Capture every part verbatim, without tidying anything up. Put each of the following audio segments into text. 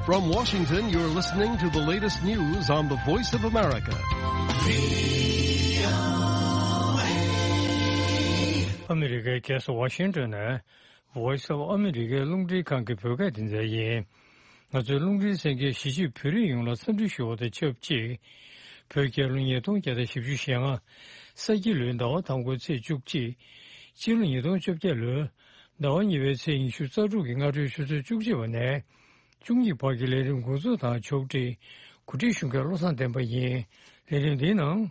From Washington, you're listening to the latest news on the Voice of America. ཨ་མི་རི་ཀའི་རྒྱལ་ས་ཝ་ཤིང་ཏོན་ནས་Voice of America རླུང་འཕྲིན་ཁང་གི་བོད་སྐད་སྡེ་ཚན་ཡིན། ང་ཚོའི་རླུང་འཕྲིན་གསན་མཁན་གཞིས་བྱེས་བོད་རིགས་ཡོངས་ལ་འཚམས་འདྲི་ཞུ་བ་དང་ཆབས་ཅིག་བོད་རྒྱལ་ལོ་ཉིས་སྟོང་བརྒྱ་དང་བཞི་བཅུ་ཞེ་ལྔ། ས་ཁྱི་ལོའི་ཟླ་བ་དང་པོའི་ཚེས་བཅུ་གཅིག་སྤྱི་ལོ་ཉིས་སྟོང་བཅོ་བརྒྱད་ལོའི་ཟླ་བ་གཉིས་པའི་ཚེས་ཉི་ཤུ་རྩ་དྲུག་གི་སྔ་དྲོའི་ཆུ་ཚོད་བཅུ་གཅིག་པ་ནས་བཅུ་གཉིས་བར་གྱི་ལས་རིམ་འགོ་འཛུགས་དང་ཕྱོགས་སྒྲིག་གོ་སྒྲིག་ཞུ་མཁན་བློ་བཟང་བསྟན་པ་ཡིན། ལས་རིམ་འདིའི་ནང་།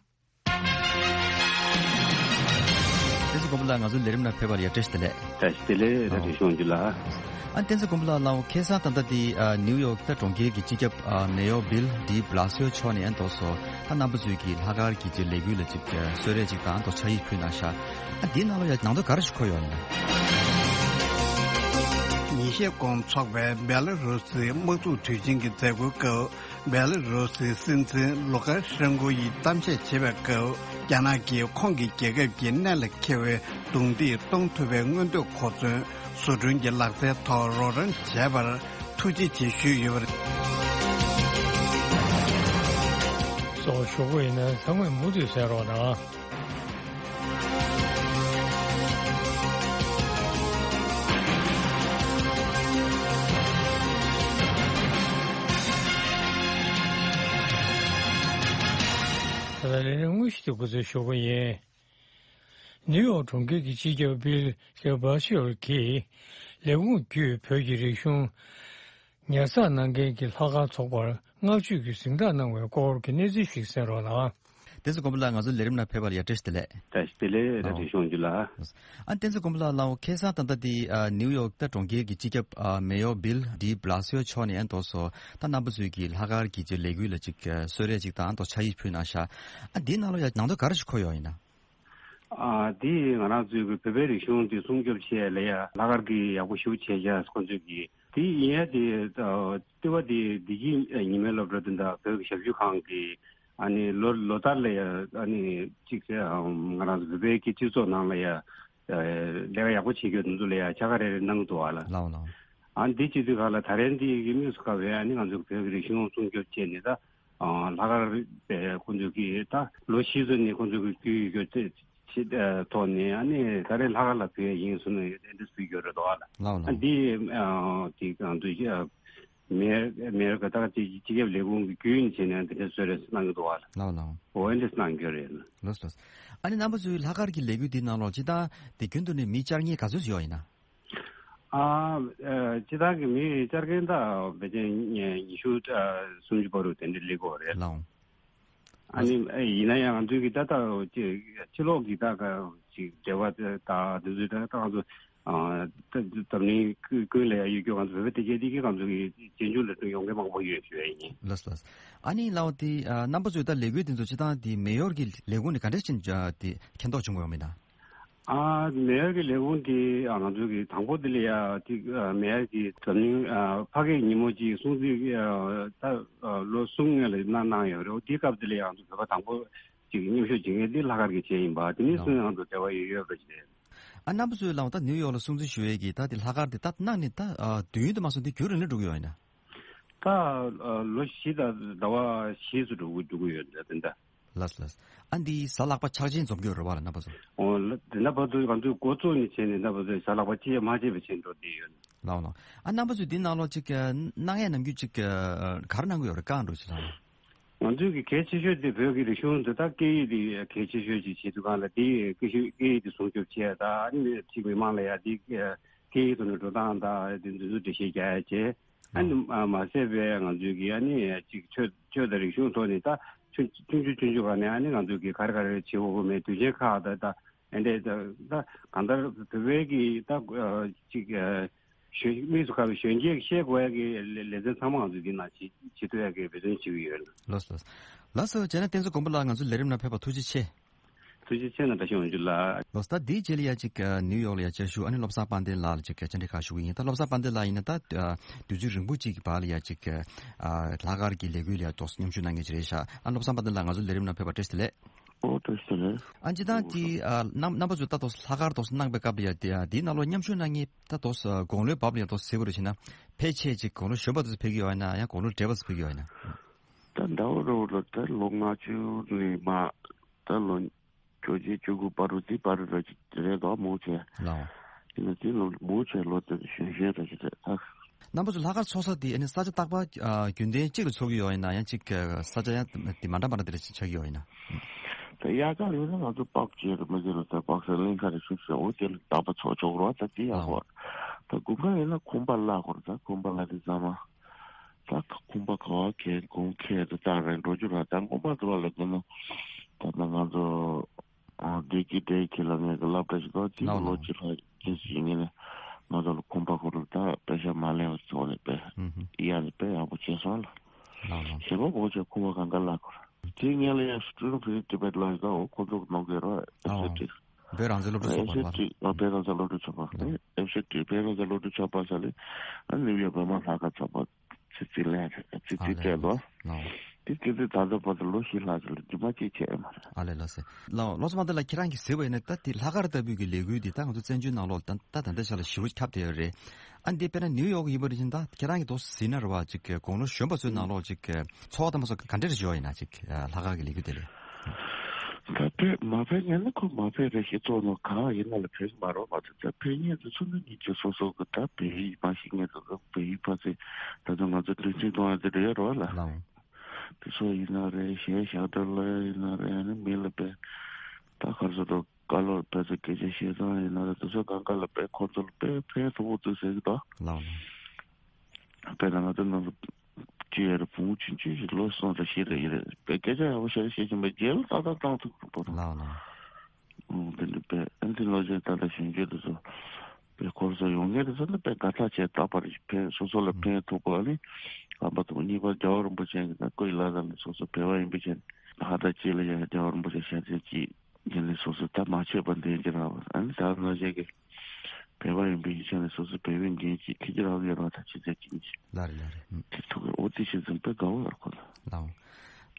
བསྟན་འཛིན་མགོན་པོ་ལགས། ང་ཚོའི་ལས་རིམ་ནང་ཕེབས་པར་ཡ་བཀྲ་ཤིས་བདེ་ལེགས། བཀྲ་ཤིས་བདེ་ལེགས། ཨོ། བཀྲ་ཤིས་བདེ་ལེགས་ཞུ་རྒྱུ་ལ། ཨ། བསྟན་འཛིན་མགོན་པོ་ལགས་ལའོ། ཁ་སང་ད་ལྟ་འདི་ཨ་ནིའུ་ཡོག་ད་གྲོང་ཁྱེར་གྱི་སྤྱི་ཁྱབ་ཨ་མེ་ཡོར་བིལ་ཌི་བྷ་ལ་སི་ཨོ་མཆོག་ནས་ཨ་འདུག་སོ། ད་རྣམ་པ་ཚོས་ཀྱི་ལྷག་དཀར་གྱི་ཅིག་ལས་འགུལ་ལ་ཅིག་གསོལ་རས་ཅིག་དང་ཨ་འདུག་ཕྱག་ཡིག་ཕུལ་གནང་ཤག་ཨ་འདིའི་ནང་ལོ་ཡ་ནང་དོན་ག་རེ་ཞིག་འཁོད་ཡོད་ཡིན་ན། ཉིན་ཤས་གོང་འཚོགས་པའི་བེ་ལ་རུ་སིའི་དམག་འཁྲུག་དུས་ཆེན་གྱི་མཛད་སྒོའི་སྐབས། བེ་ལ་རུ་སིའི་སྲིད་འཛིན་ལུ་ཀ་ཤན་ཀོ་ཡིས་གཏམ་བཤད་བྱེད་པའི་སྐབས། རྒྱ་ནག་གིས་ཁོང་གི་རྒྱལ་ཁབ་ཀྱི་གནད་ལ་འཁེལ་བའི་རྡུང་རྡེག་གཏོང་ཐུབ་པའི་མངོན་འདོད་གོ་མཚོན་བཟོ་སྐྲུན་གྱི་ལག་རྩལ་ཐོག་རོགས་རམ་བྱས་པར་ཐུགས་རྗེ་ཆེ་ཞུས་ཡོད་པ་རེད། སོགས་ཞུ་དགོས་ཡིན་ན་ཚང་མས་མུ་མཐུད་གསན་རོགས་གནང་། ད་ལྟ་ལས་རིམ་དངོས་གཞི་དེ་འགོ་འཛུགས་ཞུ་གི་ཡིན། ནིའུ་ཡོག་གྲོང་ཁྱེར་གྱི་སྤྱི་ཁྱབ་བྷིལ་ཌི་བྷ་ལ་སི་ཨོ་གིས་ལས་ཁུངས་བརྒྱུད་བོད་ཀྱི་རིག་གཞུང་ཉར་ཚགས་གནང་མཁན་གྱི་ལྷག་དཀར་ཚོགས་པར་བསྔགས་བརྗོད་ཀྱི་གཟེངས་རྟགས་གནང་བའི་སྐོར་གྱི་གནས་ཚུལ་ཞིག་གསན་རོགས་གནང་། བསྟན་འཛིན་མགོན་པོ་ལགས། ང་ཚོའི་ལས་རིམ་ནང་ཕེབས་པ་ལ་ཡ་བཀྲ་ཤིས་བདེ་ལེགས། བཀྲ་ཤིས་བདེ་ལེགས། ཨོ། བཀྲ་ཤིས་བདེ་ལེགས་ཞུ་རྒྱུ་ལ། ཨ། བསྟན་འཛིན་མགོན་པོ་ལགས་ལའོ། ཁ་སང་ད་ལྟ་འདི་ཨ་ནིའུ་ཡོག་ད་གྲོང་ཁྱེར་གྱི་སྤྱི་ཁྱབ་ཨ་མེ་ཡོར་བྷིལ་ཌི་བྷ་ལ་སི་ཨོ་མཆོག་ནས་ཨ་འདུག་སོ། ད་རྣམ་པ་ཚོས་ཀྱི་ལྷག་དཀར་གྱི་ཅིག་ལས་འགུལ་ལ་ཅིག་གསོལ་རས་ཅིག་དང་ཨ་འདུག་ཕྱག་ཡིག་ཕུལ་གནང་ཤག་ཨ་འདིའི་ནང་ལོ་ཡ་ནང་དོན་ག་རེ་ཞིག་འཁོད་ཡོད་ཡིན་ན། ཨ། འདི་ང་རང་ཚོའི་གི་བོད་པའི་རིག་གཞུང་འདི་སྲུང་སྐྱོབ་བྱེད་ལ་ཡ་ལྷག་དཀར་གྱི་ཡག་པོ་ཞེ་པོ་བྱས་ཤག་ཁོང་ཚོས་ཀྱི། དེ་ཡིན་ཡ་དེ་ཨ་ལྟེ་བ་དེ་བདེ་སྐྱིད་ཉི་མའི་སློབ་གྲྭ་དེ་འདྲ་བོད་ཀྱི་ཞབས་ཞུ་ཁང་གི་ཨ་ནི་ལོ་ལོ་ལྟར་ལ་ཡ་ཨ་ནི་གཅིག་བྱས་ཨམ་ང་རང་ཚོ་བོད་པའི་གི་སྤྱི་ཚོགས་ནང་ལ་ཡ་ཨ་ལས་ཀ་ཡག་པོ་བྱེད་རྒྱུ་དེ་ཚོ་ལ་ཡ་ཕྱག་ཁ་རེ་རེ་གནང་གི་འདུག་བ་ལ། ལའོ་ལའོ། ཨ་འདི་བྱེད་དུས་ག་ལ་ད་རེས་འདི་གི་དམིགས་སུ་བཀར་བའི་ཨ་ནི་ང་ཚོ་བོད་ཀྱི་རིག་གཞུང་སྲུང་སྐྱོབ་བྱས་ནས་ད། ཨ་ལྷག་དཀར་པའི་ཁོང་ཚོས་ཀྱིས་ད་ལོ་བཞི་ཙམ་ནས་ཁོང་ཚོས་ཀྱིས་རྒྱུས་ཡོད་ཚད་ཐོག་ནས་ཨ་ནི་ད་རེས་ལྷག་དཀར་ལ་ཕུལ་ཡ་ཡིན་གསུངས་ནས་དེ་འདྲ་ཕུལ་ཡོད་རེད་དོ། ལའོ་ཨ་ལའོ། འདི་ཨ་དེ་གང་དུ་མེར་མེར་ག་ད་དེ་སྤྱི་ཁྱབ་ལས་ཁུངས་ཀྱི་རྒྱུས་ཡིན་བྱས་ནས་དེ་འདྲ་གསོལ་རས་གནང་གི་འདུག་ལ། ལའོ་ལའོ། འོ་ཨེ་འདྲ་གནང་གི་རེད། ལོས་ལོས། ཨ་ནི་རྣམ་པ་ཚོའི་ལྷག་དཀར་གྱི་ལས་འགུལ་འདི་ནང་ལོགས་སྤྱི་བཏང་དེ་རྒྱུན་དུ་ནས་མི་བཅར་མཁན་ག་ཚོད་ཡོད་ཡིན་ན། ཨ། ཨ། སྤྱི་བཏང་གི་མི་བཅར་མཁན་ད་ཕལ་ཆེར་ཉི་ཉི་ཤུ་ཨ་སུམ་ཅུ་བར་དུ་དེ་འདྲ་སླེབས་ཀྱི་ཡོད་རེད། ལའོ། ཨ་ནི་ཨ་ཡིན་ན་ཡང་ང་ཚོའི་གི་ད་ལྟ་ཕྱི་ལོགས་ཀྱི་ད་ག་ཅིག་འབྲེལ་བ་དེ་ད་དེ་ཚོའི་ད་ད་ང་ཚོ་ཨ་ད་འཛམ་གླིང་ཀུན་ལ་ཡང་ཡོད་རྒྱུ་ང་ཚོ་བོད་པ་སྡེ་དགེ་འདི་གི་ང་ཚོ་གི་རྗེས་འཇུག་ལ་ཡོང་མཁན་མང་པོ་ཡོད་ཞུ་ཡ་ཡིན། ལགས་ལགས། ཨ་ནི་ལའོ་དེ་ཨ་རྣམ་པ་ཚོས་ད་ལས་འགུལ་དེ་ཚོ་སྤྱི་བཏང་དེ་མེ་ཡོར་གྱི་ལས་ཁུངས་ནས་ག་འདྲ་ཞིག་དེ་མཁྱེན་རྟོགས་བྱུང་ཡོད་མེད་ན། ཨ་མེ་ཡར་གྱི་ལས་ཁུངས་དེ་ཨ་ང་ཚོ་གི་དང་པོ་དེ་ལ་ཡ་ཅིག་ཨ་མེ་ཡར་གྱི་འཛམ་གླིང་ཨ་ཕ་སྐད་ཉིན་མོ་ཅིག་སྲུང་བརྩི་ཨ་ད་ཨ་ལོ་གསུམ་སྔོན་ལ་གནང་གནང་ཡོད་རེད། དེའི་སྐབས་དེ་ལ་ཡ་ང་ཚོ་བོད་པ་དང་པོ་ཅིག་མཉམ་ཞུགས་བྱེད་མཁན་དེ་ལྷག་དཀར་གྱི་ཆེད་ཡིན་པ་དེ་ནས་བཟུང་ང་ཚོ་འབྲེལ་བ་ཡོད་ཡོད་པ་ཞིག་རེད། ཨ་རྣམ་པ་ཚོའི་ལའོ་ད་ནིའུ་ཡོག་ལ་སྲུང་བརྩི་ཞུ་ཡས་ཀྱི་ད་དེ་ལྷག་དཀར་དེ་ད་གནང་ནས་ད་ཨ་དུས་ཡུན་དུ་མ་སོང་དེ་རྒྱུན་རིང་ལ་འགྲོ་གི་ཡོད་ཡིན་ན། ད་ལོ་བཞི་དང་ཟླ་བ་བཞི་ཙམ་འགྲོ་གི་འགྲོ་གི་ཡོད་འདྲ་དེ་འདྲ། ལགས་ལགས། ཨ་འདི་གཟའ་ལྷག་པ་ཆག་ཆེན་འཛོམས་ཀྱི་ཡོད་རེད་བ་ལ་རྣམ་པ་ཚོ། འོ་ལ་དེ་འདྲ་བར་དུ་ང་ཚོས་འགོ་བཙུགས་ནས་བྱས་ནས་འདྲ་བར་དུ་གཟའ་ལྷག་པ་གཅིག་ཡང་མ་བརྗེད་པ་བྱས་འགྲོ་བསྡད་ཡོད། ལགས་ལགས། ཨ་རྣམ་པ་ཚོས་འདི་ནང་ལོགས་ཅིག་གནང་ཡས་ནམ་རྒྱུན་ཅིག་ག་རེ་གནང་གི་ཡོད་རེད་བཀའ་འགྲོ་ཅིག་ལ། ང་ཚོས་ཀྱི་གལ་ཆེ་ཤོས་དེ་བོད་ཀྱི་རིག་གཞུང་འདི་དག་སྐད་ཡིག་དེ་གལ་ཆེ་ཤོས་ཅིག་བྱེད་དུས་གང་ལ་དེ་སྐད་ཤོད་སྐད་ཡིག་དེ་སྲུང་སྐྱོབ་བྱས་དང་ཨ་ནི་ཅིག་མི་མང་ལ་ཡ་དེ་སྐད་ཡིག་ཐོག་ནས་འགྲོ་སྟངས་དང་དེ་འདི་ཚོ་འགྲེལ་བཤད་རྒྱག་ཡ་བྱས། ཨ་ནི་མ་མ་ཟད་པའི་ང་ཚོའི་གི་ཨ་ནི་ཅིག་ཆོས་ཆོས་དང་རིག་གཞུང་ཐོག་ནས་ད་ཆུང་ཆུང་ཆུང་ཆུང་ཆུང་ག་ནས་ཨ་ནི་ང་ཚོའི་གི་ག་རེ་ག་རེ་བྱེད་དགོས་མེད་དུས་ཆེན་ཁག་ད་ད་ཨ་འདྲས་ད་ད་གང་ལྟར་བོད་པའི་གི་ད་ཅིག་གཞོན་དམིགས་སུ་བཀར་བའི་གཞོན་སྐྱེས་ཤེས་དགོས་ཡ་གི་ལེ་ལེ་ཚན་ཚང་མ་ང་ཚོའི་གི་ནང་བྱེད་བྱེད་ཐུབ་ཡ་གི་འབད་བརྩོན་བྱེད་ཀྱི་ཡོད། ལགས་སོ། ལགས་སོ་བྱས་ན་བསྟན་འཛིན་མགོན་པོ་ལགས་ང་ཚོའི་ལས་རིམ་ནང་ཕེབས་པ་ཐུགས་རྗེ་ཆེ། ཐུགས་རྗེ་ཆེ་གནང་། བཀྲ་ཤིས་དབང་ཕྱུག་ལགས། ལོ་སྟ་འདིའི་རྗེས་ལ་ཡ་གཅིག་ནིའུ་ཡོག་ལ་ཡ་བཅར་ཞུ་ཨ་ནི་བློ་བཟང་དཔལ་ལྡན་ལགས་ལ་གཅིག་བཅར་འདྲི་ཁག་ཞུ་གི་ཡིན། ད་བློ་བཟང་དཔལ་ལྡན་ལགས་ཡིན་ན་ད་དུས་ཚོད་རིང་པོ་གཅིག་གི་བར་ལ་ཡ་གཅིག་ལྷག་དཀར་གྱི་ལས་འགུལ་ལ་ཡ་ཏོག་ཙམ་མཉམ་ཞུགས་གནང་མཁན་ཅིག་རེད་ཤག་ཨ་བློ་བཟང་དཔལ་ལྡན་ལགས་ང་ཚོའི་ལས་རིམ་ནང་ཕེབས་པར་བཀྲ་ཤིས་བདེ་ལེགས། ཨོ་ཏོ་ཤི་རེད། ཨ་ཅི་དང་དེ་ཨ་རྣམ་རྣམ་པ་ཚོས་ད་དོ་ལྷག་དཀར་དོ་གནང་པའི་སྐབས་ལ་ཡ་དེ་ཨ་དེའི་ནང་ལོགས་མཉམ་ཞུགས་གནང་མཁན་ད་དོ་དགུང་ལོའི་བབ་ལ་ཡ་དོ་ཟེར་བ་རེད་བྱས་ན་ཕལ་ཆེར་ཅིག་དགུང་ལོ་གཞོན་པ་ཚོ་ཕེབས་ཀྱི་ཡོད་ན་ཡང་དགུང་ལོ་བགྲེས་པ་ཚོ་ཕེབས་ཀྱི་ཡོད་ན། ད་ཟླ་བ་རོ་ལ་ད་ལོ་ལྔ་བཅུ་ནས་མ་ད་ལོ་བཅོ་བརྒྱད་བཅུ་དགུ་བར་དུ་དེ་བར་རེད་རེད་དོ་མོ་ཆེ། ལའོ། ཡིན་ན་དེ་ལོ་མོ་ཆེ་ལོ་དེ་གཞོན་གཞོན་རེད་ཅེས་རེད་ད། རྣམ་པ་ཚོ་ལྷག་དཀར་ཚོགས་ས་དེ་ཨ་ནི་ས་ཆ་རྟག་པར་ཨ་རྒྱུན་ལྡན་གཅིག་ལ་ཚོགས་ཀྱི་ཡོད་ཡིན་ན་ཡང་གཅིག་ཨ་ས་ཆ་ཡང་དེ་མ་འདྲ་མ་འདྲ་དེ་འདྲ་ཞིག་ཆགས་ཀྱི་ཡོད་ཡིན་ན། ད་དབྱར་ཁ་ཡོད་ན་ང་ཚོ་པགས་བྱས་རེད་མ་བྱས་རེད་ད་པགས་སེ་གླིང་ཁ་རེ་ཤུགས་ཤུགས་འོ་དེ་ལ་རྟག་པར་ཚོགས་ཆོག་རོགས་ད་དེ་ཡག་པོ། ད་དགུན་ཁ་ཡིན་ན་ཁོམ་པ་བརླག་གོ་རེད་ད་ཁོམ་པ་བརླག་དེ་ཚང་མ། ད་ཁ་ཁུང་པ་ག་བ་ཁེ་གོང་ཁེ་དུ་ཏག་རེད་འགྲོ་རྒྱུ་ར་ད་ངོ་མ་དུ་བ་ལ་དེ་ནི་ད་ལྟ་ང་ཚོ་ཨ་བདེ་སྐྱིད་བདེ་སྐྱིད་ལ་ངས་ཀྱི་སློབ་གྲྭ་ཞིག་ཏོག་ཙམ་ལོ་གཅིག་ལྷག་རྒྱུན་ཞིག་ཡིན་ངེས་ནས་ང་ཚོ་ལ་ཁུང་པ་ཁོ་རུ་ད་དཔེ་ཤ་མ་ལེན་བ་ཚོ་ནས་དཔེ་ཡ་ནས་དཔེ་ཡག་པོ་བྱས་སོང་ལ་ཞེ་པོ་བོ་ཆེ་ཁུང་པ་གང་ག་ལ་ཁོ་ར་དེ་ངས་ལ་ཡ་སུ་ཀྲུན་ཕི་ཏི་བེད་ལ་ཡི་ག་འོ་ཁོ་ཚོ་གི་ནང་གི་ར་ཨེ་སི་ཏི། བོད་རང་བཙན་སློབ་ཕྲུག་ཚོགས་པ་རེད་བ། ཨེ་སི་ཏི་ཨ་བོད་རང་བཙན་སློབ་ཕྲུག་ཚོགས་པ་ཨེ་སི་ཏི་བོད་རང་བཙན་སློབ་ཕྲུག་ཚོགས་པ་ས་ལས་ཨ་ནིའུ་ཡོག་བོད་དམངས་ལྷན་ཁང་ཚོགས་པ། ཚིག་ཚིག་ལན་ཚིག་ཚིག་སྤྲད་དོ། དེ་དེ་དེ་ད་ལྟ་བར་དུ་ལོ་བཞི་ལྷག་ཙམ་ལ་རྒྱུ་མ་གཅིག་བྱས་མ་རེད། ཨ་ལས་ལགས་སེ། ལགས་ལགས་སོ་མ་ད་ལ་ཁྱེད་རང་གིས་ཟེར་བ་ཡིན་ན་ད་དེ་ལྷག་དཀར་ལྟ་བུའི་གི་ལས་འགུལ་འདི་ད་ང་ཚོ་བཙན་བྱོལ་ནང་ལོགས་ད་ད་ད་ལྟ་ཞག་ལ་ཞེ་པོ་ཁྱབ་བསྡད་ཡོད་རེད། ཨ་འདི་དཔེར་ན་ནིའུ་ཡོག་ཡིན་པ་རེད་ཅིང་ད་ཁྱེད་རང་གིས་དོ་ཟིན་ན་རེད་བ་ཅིག་དགུང་ལོ་གཞོན་པ་ཚོའི་ནང་ལོགས་ཅིག་ཚོགས་པ་དང་པོ་ཚོ་ག་འདྲ་རེ་བྱོས་ཡིན་ན་ཅིག་ལྷག་དཀར་གི་ལས་འགུལ་དེ་ལས། ད་ཕེབས་མ་ཕེབས་ངན་ན་ཁོ་མ་ཕེབས་རེ་ཞིག་གཙོ་ནོ་གང་ཡིན་ན་ལ་ཕེབས་མ་རོགས་མ་ཐུབ་ད་ཕེབས་ངན་དུ་ཚུད་ན་ཉིན་གཅིག་སོ་སོ་གི་ད་བོད་ཡིག་མ་ཤེས་ངན་དུ་བོད་ཡིག་ཕ་ཚེ་ད་དུང་ང་ཚོ་དྲིན་ཆེན་གཏོང་ཡ་དེ་རེད་རོགས་ལ་ལའོ། དེ་ཚོ་ཡིན་ན་རེད་གཞན་ཞག་སྡོད་ལ་ཡིན་ན་རེད་ཨ་ནི་མི་ལ་དཔེ་ད་གར་སོ་འགྲོ་བཀའ་སློབ་དཔེ་ཚོ་སྐད་ཆ་བཤད་སྟངས་ཡིན་ན་རེད་དེ་ཚོ་གང་ག་ལ་དཔེ་ཁོ་ཚོ་ལ་དཔེ་ཕན་ཐོགས་པོ་ཚོ་ཟེར་གི་ད། ལའོ། དཔེར་ན་ང་ཚོ་ནང་ལ་ཅི་ཡ་རེད་བུ་མོ་ཆུང་ཆུང་ཞིག་ལོ་གསུམ་རེ་བཞི་རེ་ཡིན་རེད་དཔེ་སྐད་ཆ་ཡག་པོ་བཤད་རེ་བཤད་ཀྱི་མེད་རྗེས་ལ་ཏག་ཏག་བཏང་ཐུབ་ཀྱི་པོ་རེད། ལའོ་ལའོ། ཨང་དེ་འདྲ་དཔེ་ཨ་འདི་ལོ་ཆེན་ཏག་ཏག་གཞོན་སྐྱེས་དེ་ཚོ་དཔེ་ཁོར་སོ་ཡོང་ངེས་དེ་ཚོ་ནི་དཔེ་དགའ་ཐག་བྱས་རྟག་པར་ཕན་སོ་སོ་ལ་ཕན་ཐོགས་པ་ནི་རྣམ་པ་དང་གཉིས་པ་རྒྱལ་བ་རིན་པོ་ཆེ་གི་ད་སྐུ་ཡི་བླ་དང་ནི་སོ་སོ་བོད་པ་ཡིན་པའི་ཆེད་ཧ་ད་ཅི་ལ་ཡ་རྒྱལ་བ་རིན་པོ་ཆེ་ཞལ་རྩེ་གཅིག་འདི་ནི་སོ་སོ་ད་མ་ཆོད་པ་འདོན་གྱི་ར་བ་ཨ་ནི་ད་ལོ་ཆེན་གི་བོད་པ་ཡིན་པའི་ཡིག་ཆ་ནས་སོ་སོ་བོད་པའི་འགན་ཅིག་ཁྱེད་ཀྱི་རང་ཡོད་རང་ཐག་ཆོད་ཚད་ཀྱིན་ཅིག་ལ་རེ་ལ་རེ། དེ་ཐུག་གི་འོ་དེ་ཤེས་ཙམ་དཔེ་དགའ་བོ་ཡོད་ཁོ་ལ། ལའོ།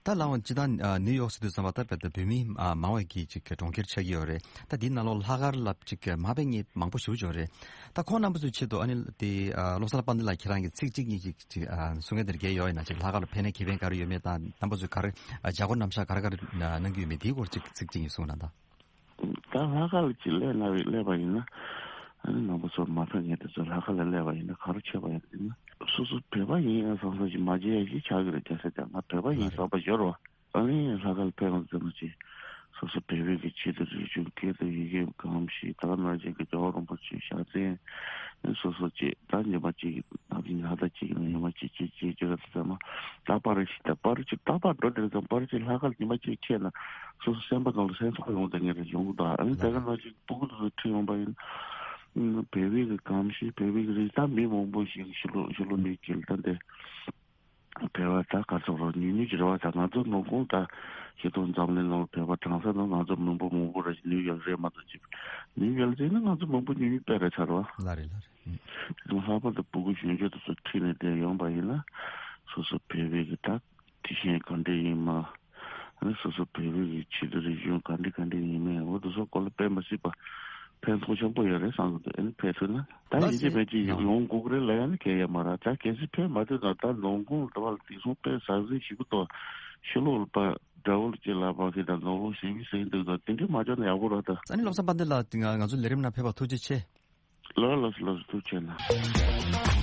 ད་ལའོ་ཅི་ད་ནིའུ་ཡོག་སི་དུས་ཙམ་པ་ད་བོད་ད་བོད་མི་མང་བའི་གི་ཅིག་གྲོང་ཁྱེར་ཆགས་ཀྱི་ཡོད་རེད། ད་དེའི་ནང་ལོགས་ལྷག་དཀར་ལ་ཅིག་མ་དཔེ་ངེས་མང་པོ་ཞེ་པོ་ཅིག་ཡོད་རེད། ད་ཁོང་རྣམ་པ་ཚོའི་ཆེད་དུ་ཨ་ནི་དེ་བློ་བཟང་དཔལ་ལྡན་ལགས་ཁྱེད་རང་གི་ཚིག་གཅིག་གཉིས་ཅིག་ཅིག་གསུང་མཁན་དེ་འདྲ་གས་ཡོད་ཡིན་ན་ཅིག་ལྷག་དཀར་ལ་ཕན་ནས་ཁེ་ཕན་ག་རེ་ཡོད་མེད་དང་རྣམ་པ་ཚོས་ག་རེ་བྱ་སྒོ་རྣམ་གཞག་ག་རེ་ག་རེ་གནང་གི་ཡོད་མེད་དེའི་སྐོར་ཅིག་ཚིག་གཅིག་གཉིས་གསུང་ན་ད། ད་ལྷག་དཀར་ལ་ཅིག་སླེབས་ན་སླེབས་པ་ཡིན་ན། ཨ་ནི་ནང་པ་ཚོ་མ་ཕེབས་མཁན་དེ་ཚོ་ལྷག་དཀར་ལ་སླེབས་པ་ཡིན་ན་ག་རེ་བྱས་པ་ཡིན་ཟེར་ན། སོ་སོ་བོད་པ་ཡིན་ཡང་བསམ་བསམ་ཞིག་མ་བརྗེད་ཡ་ཞིག་ཆགས་ཀྱི་རེད་རྒྱལ་ས་རྒྱ་ང་བོད་པ་ཡིན་བསམ་པ་ཡོད་རེད་བ། ཨ་ནི་ལྷག་དཀར་ལ་ཕེབས་ཡོང་ཟེར་ན་ཅིག་སོ་སོ་བོད་པའི་གི་ཆེད་དུ་རིག་གཞུང་སྐད་དང་ཡི་གེ་གོམས་གཤིས་ད་ག་ནང་བཞིན་གྱི་རྒྱལ་བ་རིན་པོ་ཆེའི་ཕྱག་འཚལ་ནས་སོ་སོ་ཅིག་ད་ཉི་མ་གཅིག་གི་ནང་བཞིན་ལྷག་ཟླ་གཅིག་གི་ནང་ཉི་མ་གཅིག་གཅིག་གཅིག་གཅིག་ག་ཚོད་ཟེར་ན་ད་པར་ཞིག་ད་པར་ཅིག་ད་པར་འགྲོ་དེར་ཙམ་པར་ཅིག་ལྷག་དཀར་ཉི་མ་གཅིག་ཁྱེད་ན་སོ་སོ་སེམས་པ་ནང་ལ་སེམས་ཚོར་ཡོང་དེ་ངེས་རེད་ཡོང་གི་འདུག་ཨ་ནི་དེ་ག་ནང་བཞིན་སྤུ་གུ་དེ་ཚོ་ཁྲིད་ཡོང་པ་ཡིན་ན་བོད་པའི་གི་གོམས་གཤིས་བོད་པའི་གི་རིགས་ད་མི་མང་པོ་ཞིག་ཕྱི་ལོགས་ཕྱི་ལོགས་མི་སྐྱེལ་ད་འདི། བོད་པ་ད་ག་ཚོད་རོགས་ཉུང་ཉུང་ཅིག་རེད་བ། ད་ང་ཚོ་ནང་ཁོངས་ད་ཤེས་ཐོག་འཛམ་གླིང་ནང་བོད་པ་གྲངས་ས་ནང་ང་ཚོ་མི་འབོར་མང་པོ་རེད་ཅིག་ནིའུ་ཡོག་རེད་མ་གཏོགས་ཅིག་ནིའུ་ཡོག་ཟེར་ན་ང་ཚོ་མི་འབོར་ཉུང་ཉུང་དཔེ་རེད་ཚར་བ། ལ་རེད་ལ་རེད། དེ་ལྷག་པར་དུ་སྤུ་གུ་གཞོན་སྐྱེས་དེ་ཚོ་ཁྲིད་ནས་བསྡད་ཡོང་པ་ཡིན་ན་སོ་སོ་བོད་པའི་གི་ད་དེ་བཞིན་ག་འདྲ་ཡིན་མ། ཨ་ནི་སོ་སོ་བོད་པའི་གི་ཆེད་དུ་རིག་གཞུང་ག་འདྲ་ག་འདྲ་ཡིན་མིན་འོ་དེ་ཚོ་སྐོར་ལ་དཔེ་མ་སྲིད་པ་ཕན་ཐོགས་ཆེན་པོ་ཡོད་རེད་བསམ་གི་འདུག་ཨ་ནི་ཕན་ཐོགས་ན་ད་ལགས་ཡིན་གཅིག་སེ་མིན་གཅིག་ཡོང་དགོས་ཀྱི་རེད་ལབ་ཡ་ནི་གལ་ཡོད་མ་རེད། ད་གལ་སྲིད་ཕན་མ་ཐོགས་ན་ད་ནང་ཁོངས་ལ་དེ་བ་ལ་དེང་སང་དཔེ་ཟང་ཟིང་ཞིག་གི་ཐོག་ཕྱི་ལོགས་ལ་པ་དགྲ་བོ་ལ་ཅིག་ལབ་པ་གི་ད་ནང་ལོགས་ཟིང་མི་ཟིང་འདུག་ད་དེ་འདྲ་མ་བྱུང་ན་ཡག་པོ་རེད་ད། ཨ་ནི་བློ་བཟང་དཔལ་ལྡན་ལགས་ང་ང་ཚོ་ལས་རིམ་ནང་ཕེབས་པར་ཐུགས་རྗེ་ཆེ། ལགས་ལགས་ལགས་ཐུགས་རྗེ་གནང་།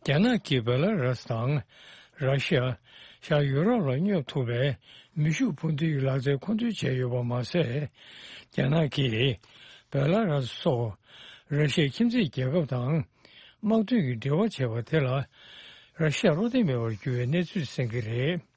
རྒྱ་ནག་གིས་བེ་ལ་རུ་སི་དང་། ར་ཤི་ཡ། ཤར་ཡུ་རོབ་ལ་སྙོབ་ཐུབ་པའི་མེ་ཤུགས་འཕུར་མདེལ་གྱི་ལག་རྩལ་མཁོ་འདོན་བྱས་ཡོད་པ་མ་ཟད། རྒྱ་ནག་གིས་བེ་ལ་རུ་སི་སོགས་ར་ཤི་ཡའི་ཁྱིམ་མཚེས་རྒྱལ་ཁབ་དང་དམག་དོན་གྱི་འབྲེལ་བ་བྱས་པ་དེ་ལ་ར་ཤི་ཡ་བློ་བདེ་མེད་པར་གྱུར་བའི་གནས་ཚུལ་གསན་གྱི་རེད།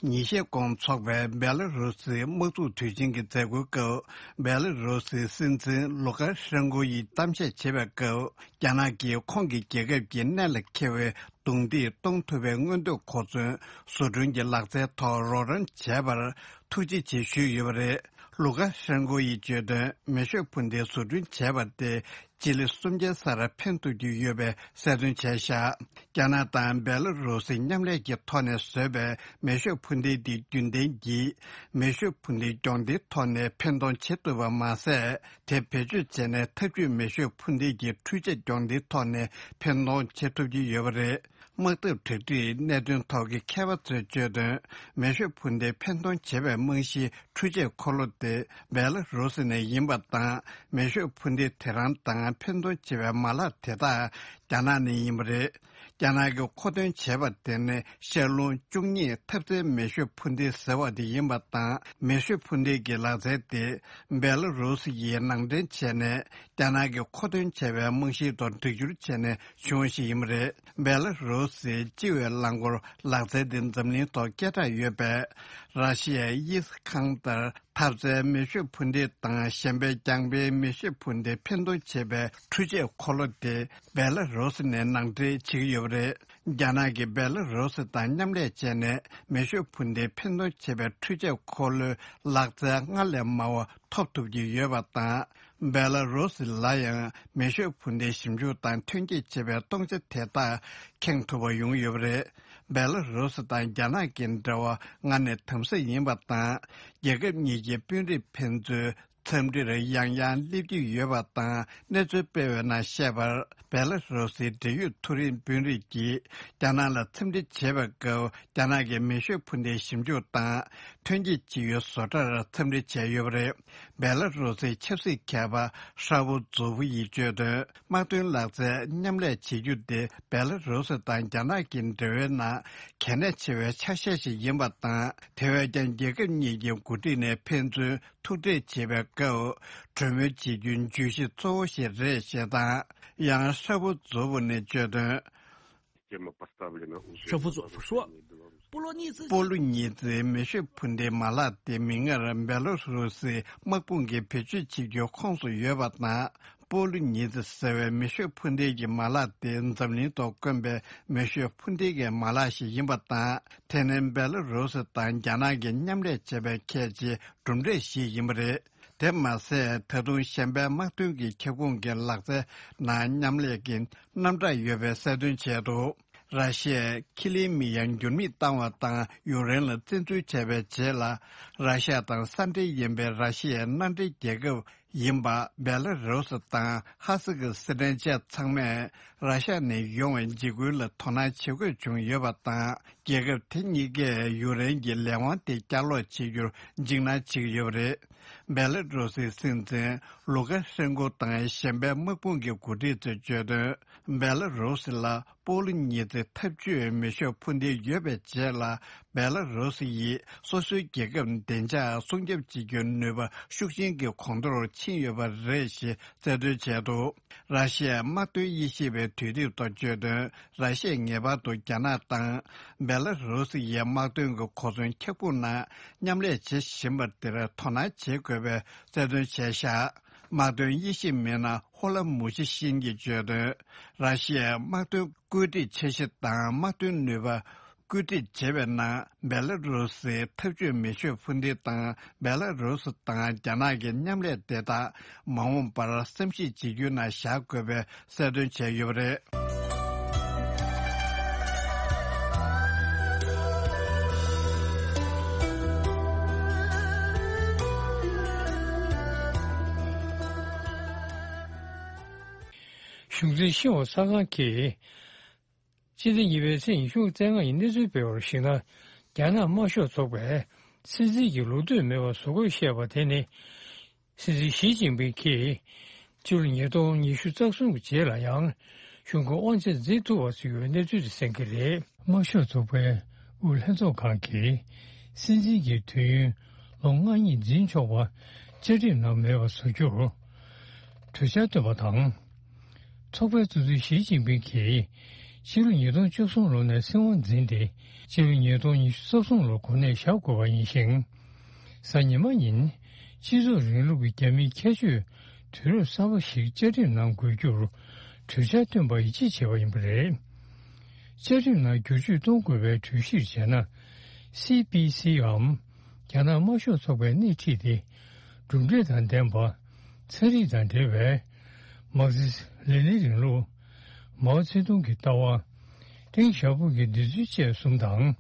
ཉིན་ཤས་གོང་འཚོགས་པའི་བེ་ལ་རུ་སིའི་དམག་འཛུགས་དུས་ཆེན་གྱི་མཛད་སྒོའི་སྐབས། བེ་ལ་རུ་སིའི་སྲིད་འཛིན་ལུ་ཀ་ཤན་ཀོ་ཡིས་གཏམ་བཤད་བྱེད་པའི་སྐབས། རྒྱ་ནག་གིས་ཁོང་གི་རྒྱལ་ཁབ་ཀྱི་གནད་ལ་འཁེལ་བའི་ རྡུང་རྡེག་གཏོང་ཐུབ་པའི་མངོན་འདོད་གོ་མཚོན་བཟོ་སྐྲུན་གྱི་ལག་རྩལ་ཐོག་རོགས་རམ་བྱས་པར་ཐུགས་རྗེ་ཆེ་ཞུས་ཡོད་པ་རེད། ལུ་ཀ་ཧྲེན་ཀོ་ཡིས་བརྗོད་དོན། མེ་ཤོད་འཕུར་མདེལ་བཟོ་སྐྲུན་བྱས་པ་དེ་སྤྱི་ལེ་སུམ་བརྒྱའི་སར་ཕན་ཐོགས་ཀྱི་ཡོད་པའི་གསལ་སྟོན་བྱས་བཞག་རྒྱ་ནག་དང་སྦེ་ལ་རུ་སིའི་མཉམ་ལས་ཀྱི་ཐོག་ནས་བཟོས་པའི་མེ་ཤོད་འཕུར་མདེལ་འདི་རྒྱུན་ལྡན་གྱི་མེ་ཤོད་འཕུར་མདེལ་སྦྱོང་བརྡར་ཐོག་ནས་ཕན་གཏོང་བྱེད་ཐུབ་པ་མ་ཟད། དེ་བེད་སྤྱོད་བྱས་ནས་འཐབ་ཇུས་མེ་ཤོད་འཕུར་མདེལ་གྱི་འཕྲུལ་ཆས་སྦྱོང་བརྡར་ཐོག་ནས་ཕན་གཏོང་བྱེད་ཐུབ་ཀྱི་ཡོད་པ་རེད། དམག་འཐབ་གྲ་སྒྲིག་གནད་དོན་ཐོག་གི་མཁས་པ་ཚོས་བརྗོད་དོན། མེ་ཤོད་འཕུར་མདེལ་ཕན་གཏོང་བྱེད་པའི་རྨང་གཞིའི་འཕྲུལ་ཆས་འཁོར་ལོ་དེ་སྦེ་ལ་རུ་སི་ནས་ཡིན་པ་དང་། མེ་ཤོད་འཕུར་མདེལ་དེ་རང་དང་ཕན་གཏོང་བྱེད་པའི་མ་ལག་དེ་དག་རྒྱ་ནག་ནས་ཡིན་པ་རེད། རྒྱ་ནག་གིས་མཁོ་འདོན་བྱས་པ་དེ་ནི་ཤར་རླུང་བཅུ་གཉིས་འཐབ་རྩལ་མེ་ཤོད་འཕུར་མདེལ་ཟེར་བ་དེ་ཡིན་པ་དང་། མེ་ཤོད་འཕུར་མདེལ་གྱི་ལག་རྩལ་དེ་སྦེ་ལ་རུ་སི་ཡིས་ནང་འདྲེན་བྱས་ནས། རྒྱ་ནག་གིས་མཁོ་འདོན་བྱས་པའི་རྨང་གཞིའི་ཐོག་སྒྲིག་སྦྱོར་བྱས་ནས་བྱུང་བ་ཞིག་ཡིན་པ་རེད། སྦེ་ལ་རུ་སིའི་སྤྱི་བའི་རླངས་འཁོར་ལག་རྩལ་དེ་འཛམ་གླིང་ཐོག་སྐད་གྲགས་ཡོད་པས། ར་ཤི་ཡའི་ཨི་སི་ཁང་ཏར་འཐབ་རྩལ་མེ་ཤོད་འཕུར་མདེལ་དང་གཞན་པའི་རྒྱང་འཕེན་མེ་ཤོད་འཕུར་མདེལ་ཕན་གཏོང་བྱེད་པའི་འཕྲུལ་ཆས་འཁོར་ལོ་དེ་སྦེ་ལ་རུ་སི་ནས་ནང་འདྲེན་བྱེད་ཀྱི་ཡོད་པ་རེད། རྒྱ་ནག་གིས་སྦེ་ལ་རུ་སི་དང་མཉམ་ལས་བྱས་ནས་མེ་ཤོད་འཕུར་མདེལ་ཕན་གཏོང་བྱེད་པའི་འཕྲུལ་ཆས་འཁོར་ལོའི་ལག་རྩལ་སྔར་ལས་མང་བ་ཐོབ་ཐུབ་ཀྱི་ཡོད་པ་དང་། སྦེ་ལ་རུ་སི་ལ་ཡང་མེ་ཤོད་འཕུར་མདེལ་ཞིབ་འཇུག་དང་ཐོན་སྐྱེད་བྱེད་པའི་སྟོང་ཆ་དེ་དག་ཁེངས་ཐུབ་པ་ཡོང་ཡོད་པ་རེད། སྦེ་ལ་རུ་སི་དང་རྒྱ་ནག་གི་འབྲེལ་བ་སྔར་ནས་དམ་ཟབ་ཡིན་པ་དང་། རྒྱལ་ཁབ་གཉིས་ཀྱི་དཔོན་རིགས་ཕན་ཚུན་འཚམས་འདྲིར་ཡང་ཡང་སླེབས་ཀྱི་ཡོད་པ་དང་། གནས་ཚུལ་སྤེལ་བའི་ནང་བཤད་པར། སྦེ་ལ་རུ་སིའི་འབྲེལ་ཡོད་མཐོ་རིམ་དཔོན་རིགས་ཀྱིས་རྒྱ་ནག་ལ་འཚམས་འདྲི་བྱེད་པའི་སྐབས། རྒྱ་ནག་གི་མེ་ཤོད་འཕུར་མདེལ་ཞིབ་འཇུག་དང་ཐོན་སྐྱེད་བྱེད་ཡུལ་བཟོ་གྲྭར་འཚམས་འདྲི་བྱས་ཡོད་པ་རེད། སྦེ་ལ་རུ་སིའི་ཆབ་སྲིད་མཁས་པ་ཧྲ་བོ་ཛོ་བུ་ཡིས་བརྗོད་དོན། དམག་དོན་ལག་རྩལ་མཉམ་ལས་བྱེད་རྒྱུ་དེ་སྦེ་ལ་རུ་སི་དང་རྒྱ་ནག་གི་འབྲེལ་བའི་ནང་གལ་གནད་ཆེ་བའི་ཆ་ཤས་ཤིག་ཡིན་པ་དང་། དེ་བས་ཀྱང་རྒྱལ་ཁབ་གཉིས་ཀྱི་འགོ་ཁྲིད་ནས་ཕན་ཚུན་ཐུག་འཕྲད་བྱེད་པའི་སྐབས་གྲོས་མོལ་བྱེད་རྒྱུའི་བརྗོད་གཞི་གཙོ་བོ་ཞིག་རེད་ཞེས་དང་། ཡང་ཧྲ་བོ་ཛོ་བུ་ནས་བརྗོད་དོན། Тема поставлена уже. Шафузов, что? Полуницы. སྤོ་ལོ་གཉིས་ཙམ་མེ་ཤོད་འཕུར་མདེལ་མ་ལག་དེ་མིག་སྔར་སྦེ་ལ་རུ་སིའི་དམག་དཔུང་གིས་བེད་སྤྱོད་བྱེད་རྒྱུའི་ཁོངས་སུ་ཡོད་པ་དང་། སྤོ་ལོ་གཉིས་ཙམ་ཟེར་བའི་མེ་ཤོད་འཕུར་མདེལ་གྱི་མ་ལག་དེ་འཛམ་གླིང་ཐོག་དཀོན་པའི་མེ་ཤོད་འཕུར་མདེལ་གྱི་མ་ལག་ཞིག་ཡིན་པ་དང་། དེ་ནི་སྦེ་ལ་རུ་སི་དང་རྒྱ་ནག་གིས་མཉམ་ལས་བྱས་པའི་ཁྱད་ཆེའི་གྲུབ་འབྲས་ཤིག་ཡིན་པ་རེད། དེ་མ་ཟད། ད་དུང་གཞན་པའི་དམག་དོན་གྱི་ཁྱབ་ཁོངས་ཀྱི་ལག་རྩལ་ནང་མཉམ་ལས་ཀྱི་རྣམ་གྲངས་ཡོད་པའི་གསལ་སྟོན་བྱས་འདུག་ར་ཤི་ཡས་ཁི་ལིའི་མི་ཡར་འགྱུར་མེད་བཏང་བ་དང་ཡུཀ་རེན་ལ་བཙན་འཛུལ་བྱས་པའི་རྗེས་ལ། ར་ཤི་ཡ་དང་ས་འབྲེལ་ཡིན་པའི་ར་ཤི་ཡའི་མནའ་འབྲེལ་རྒྱལ་ཁབ་ཡིན་པ་སྦེ་ལ་རུ་སི་དང་ཧ་སི་ཀི་སི་ཐན་བཅས་ཚང་མས་ར་ཤི་ཡ་ནས་ཡོང་བའི་འཇིགས་སྐུལ་ལ་དོ་སྣང་བྱེད་དགོས་བྱུང་ཡོད་པ་དང་། རྒྱལ་ཁབ་དེ་གཉིས་ཀས་ཡུཀ་རེན་གྱི་ལས་དབང་དེ་བསྐྱར་ལོག་བྱེད་རྒྱུར་འཇིགས་སྣང་བྱེད་ཀྱི་ཡོད་པ་རེད། སྦེ་ལ་རུ་སིའི་སྲིད་འཛིན་ལུ་ཀ་ཧྲེན་ཀོ་དང་གཞན་པའི་དམག་དཔུང་གི་འགོ་ཁྲིད་ཚོས་བརྗོད་དོན། སྦེ་ལ་རུ་སི་ལ་སྤོ་ལོ་གཉིས་ཙམ་འཐབ་ཇུས་མེ་ཤོད་འཕུར་མདེལ་ཡོད་པའི་རྗེས་ལ། སྦེ་ལ་རུ་སི་ཡིས་སོ་སོའི་རྒྱལ་ཁབ་བདེ་འཇགས་སྲུང་སྐྱོབ་བྱེད་རྒྱུའི་ནུས་པ་ཤུགས་ཆེན་གྱི་གོང་མཐོར་ཕྱིན་ཡོད་པ་རེད་ཞེས་གསལ་སྟོན་བྱས་འདུག་ར་ཤི་ཡའི་དམག་དོན་དབྱེ་ཞིབ་པའི་དུས་དེབ་ཐོག་བརྗོད་དོན། ར་ཤི་ཡས་ངེས་པར་དུ་རྒྱ་ནག་དང་སྦེ་ལ་རུ་སི་ཡའི་དམག་དོན་གྱི་གོ་མཚོན་ཁྱབ་ཁོངས་ནང་མཉམ་ལས་བྱེད་བཞིན་པ་དེར་དོ་སྣང་བྱེད་དགོས་པའི་གསལ་སྟོན་བྱས་བཞག་དམག་དོན་དབྱེ་ཞིབ་མི་སྣ་ཧོ་ལ་མུ་ཆི་ཤིན་གྱིས་བརྗོད་དོན། ར་ཤི་ཡའི་དམག་དོན་བཀོད་སྒྲིག་འཆར་གཞི་དང་དམག་དོན་ནུས་པ་བཀོད་སྒྲིག་བྱེད་པའི་ནང་སྦེ་ལ་རུ་སིའི་འཐབ་ཇུས་མེ་ཤོད་འཕུར་མདེལ་དང་སྦེ་ལ་རུ་སི་དང་རྒྱ་ནག་གི་མཉམ་ལས་དེ་དག་མ་འོངས་པར་བསམ་གཞིག་བྱེད་རྒྱུའི་ནང་བཞག་དགོས་པའི་གསལ་སྟོན་བྱས་ཡོད་པ་རེད། གཞུང་འཛིན་ཤེས་དབང་གསར་ཁང་གིས། སྤྱི་ཟླ་གཉིས་པའི་ཚེས་ཉི་ཤུ་རྩ་ལྔ་ཡི་གནས་ཚུལ་སྤེལ་བར་གཞིགས་ན། རྒྱ་ནག་དམར་ཤོག་ཚོགས་པས་སྲིད་འཛིན་གྱི་ལུགས་མཐུན་མེད་པར་བཟོ་དགོས་བཤད་པ་དེ་ནི། སྲིད་འཛིན་ཞི་ཅིན་ཕིང་གིས་སྤྱི་ལོ་ཉིས་སྟོང་ཉི་ཤུ་རྩ་གསུམ་གྱི་རྗེས་ལ་ཡང་གཞུང་གི་དབང་ཆ་འཛིན་ཐུབ་པ་བཟོ་རྒྱུའི་གནས་ཚུལ་དེ་གསན་གྱི་རེད། དམར་ཤོག་ཚོགས་པའི་དབུས་ལྷན་ཚོགས་ཁང་གིས་སྲིད་འཛིན་གྱི་དུས་ཡུན་ལོ་ལྔ་གཉིས་འཛིན་ཆོག་པ་བཅའ་ཁྲིམས་ནང་མེད་པ་བཟོ་རྒྱུར་གྲོས་འཆར་བཏོན་པ་དང་། ཚོགས་པའི་གཙོ་འཛིན་ཞི་ཅིན་ཕིང་གིས་ཕྱི་ལོ་ཉིས་སྟོང་བཅུ་གསུམ་ལོ་ནས་སྲིད་དབང་འཛིན་ཏེ། ཕྱི་ལོ་ཉིས་སྟོང་ཉི་ཤུ་རྩ་གསུམ་ལོར་གོ་གནས་བཞག་དགོས་པ་ཡིན་ཞིང་། གཟའ་ཉི་མ་ཉིན་སྤྱི་ཚོགས་རིང་ལུགས་ཀྱི་རྒྱ་མིའི་ཁྱད་ཆོས་དུས་རབས་གསར་པ་ཞིག་བཅའ་ཁྲིམས་ནང་འགོད་རྒྱུར་གྲོས་འཆར་བཏོན་པ་ཡིད་ཆེས་བྱས་པ་ཡིན་པ་རེད། བཅའ་ཁྲིམས་ནང་བསྒྱུར་བཅོས་གཏོང་དགོས་པའི་གྲོས་གཞིར་བྱས་ན། སི་པི་སི་འམ་རྒྱ་ནག་དམར་ཤོག་ཚོགས་པས་སྣེ་ཁྲིད་དེ། གྲུབ་འབྲས་དང་ལྡན་པ། ཚན་རིག་དང་འབྲེལ་བའི་མར་ཁེ་སི་ལེ་ནིན་རིང་ལུགས། མའོ་ཙེ་ཏུང་གི་ལྟ་བ། ཏེང་ཞའོ་ཕིང་གི་འདོད་ཚུལ་བཅས་གསུམ་དང་།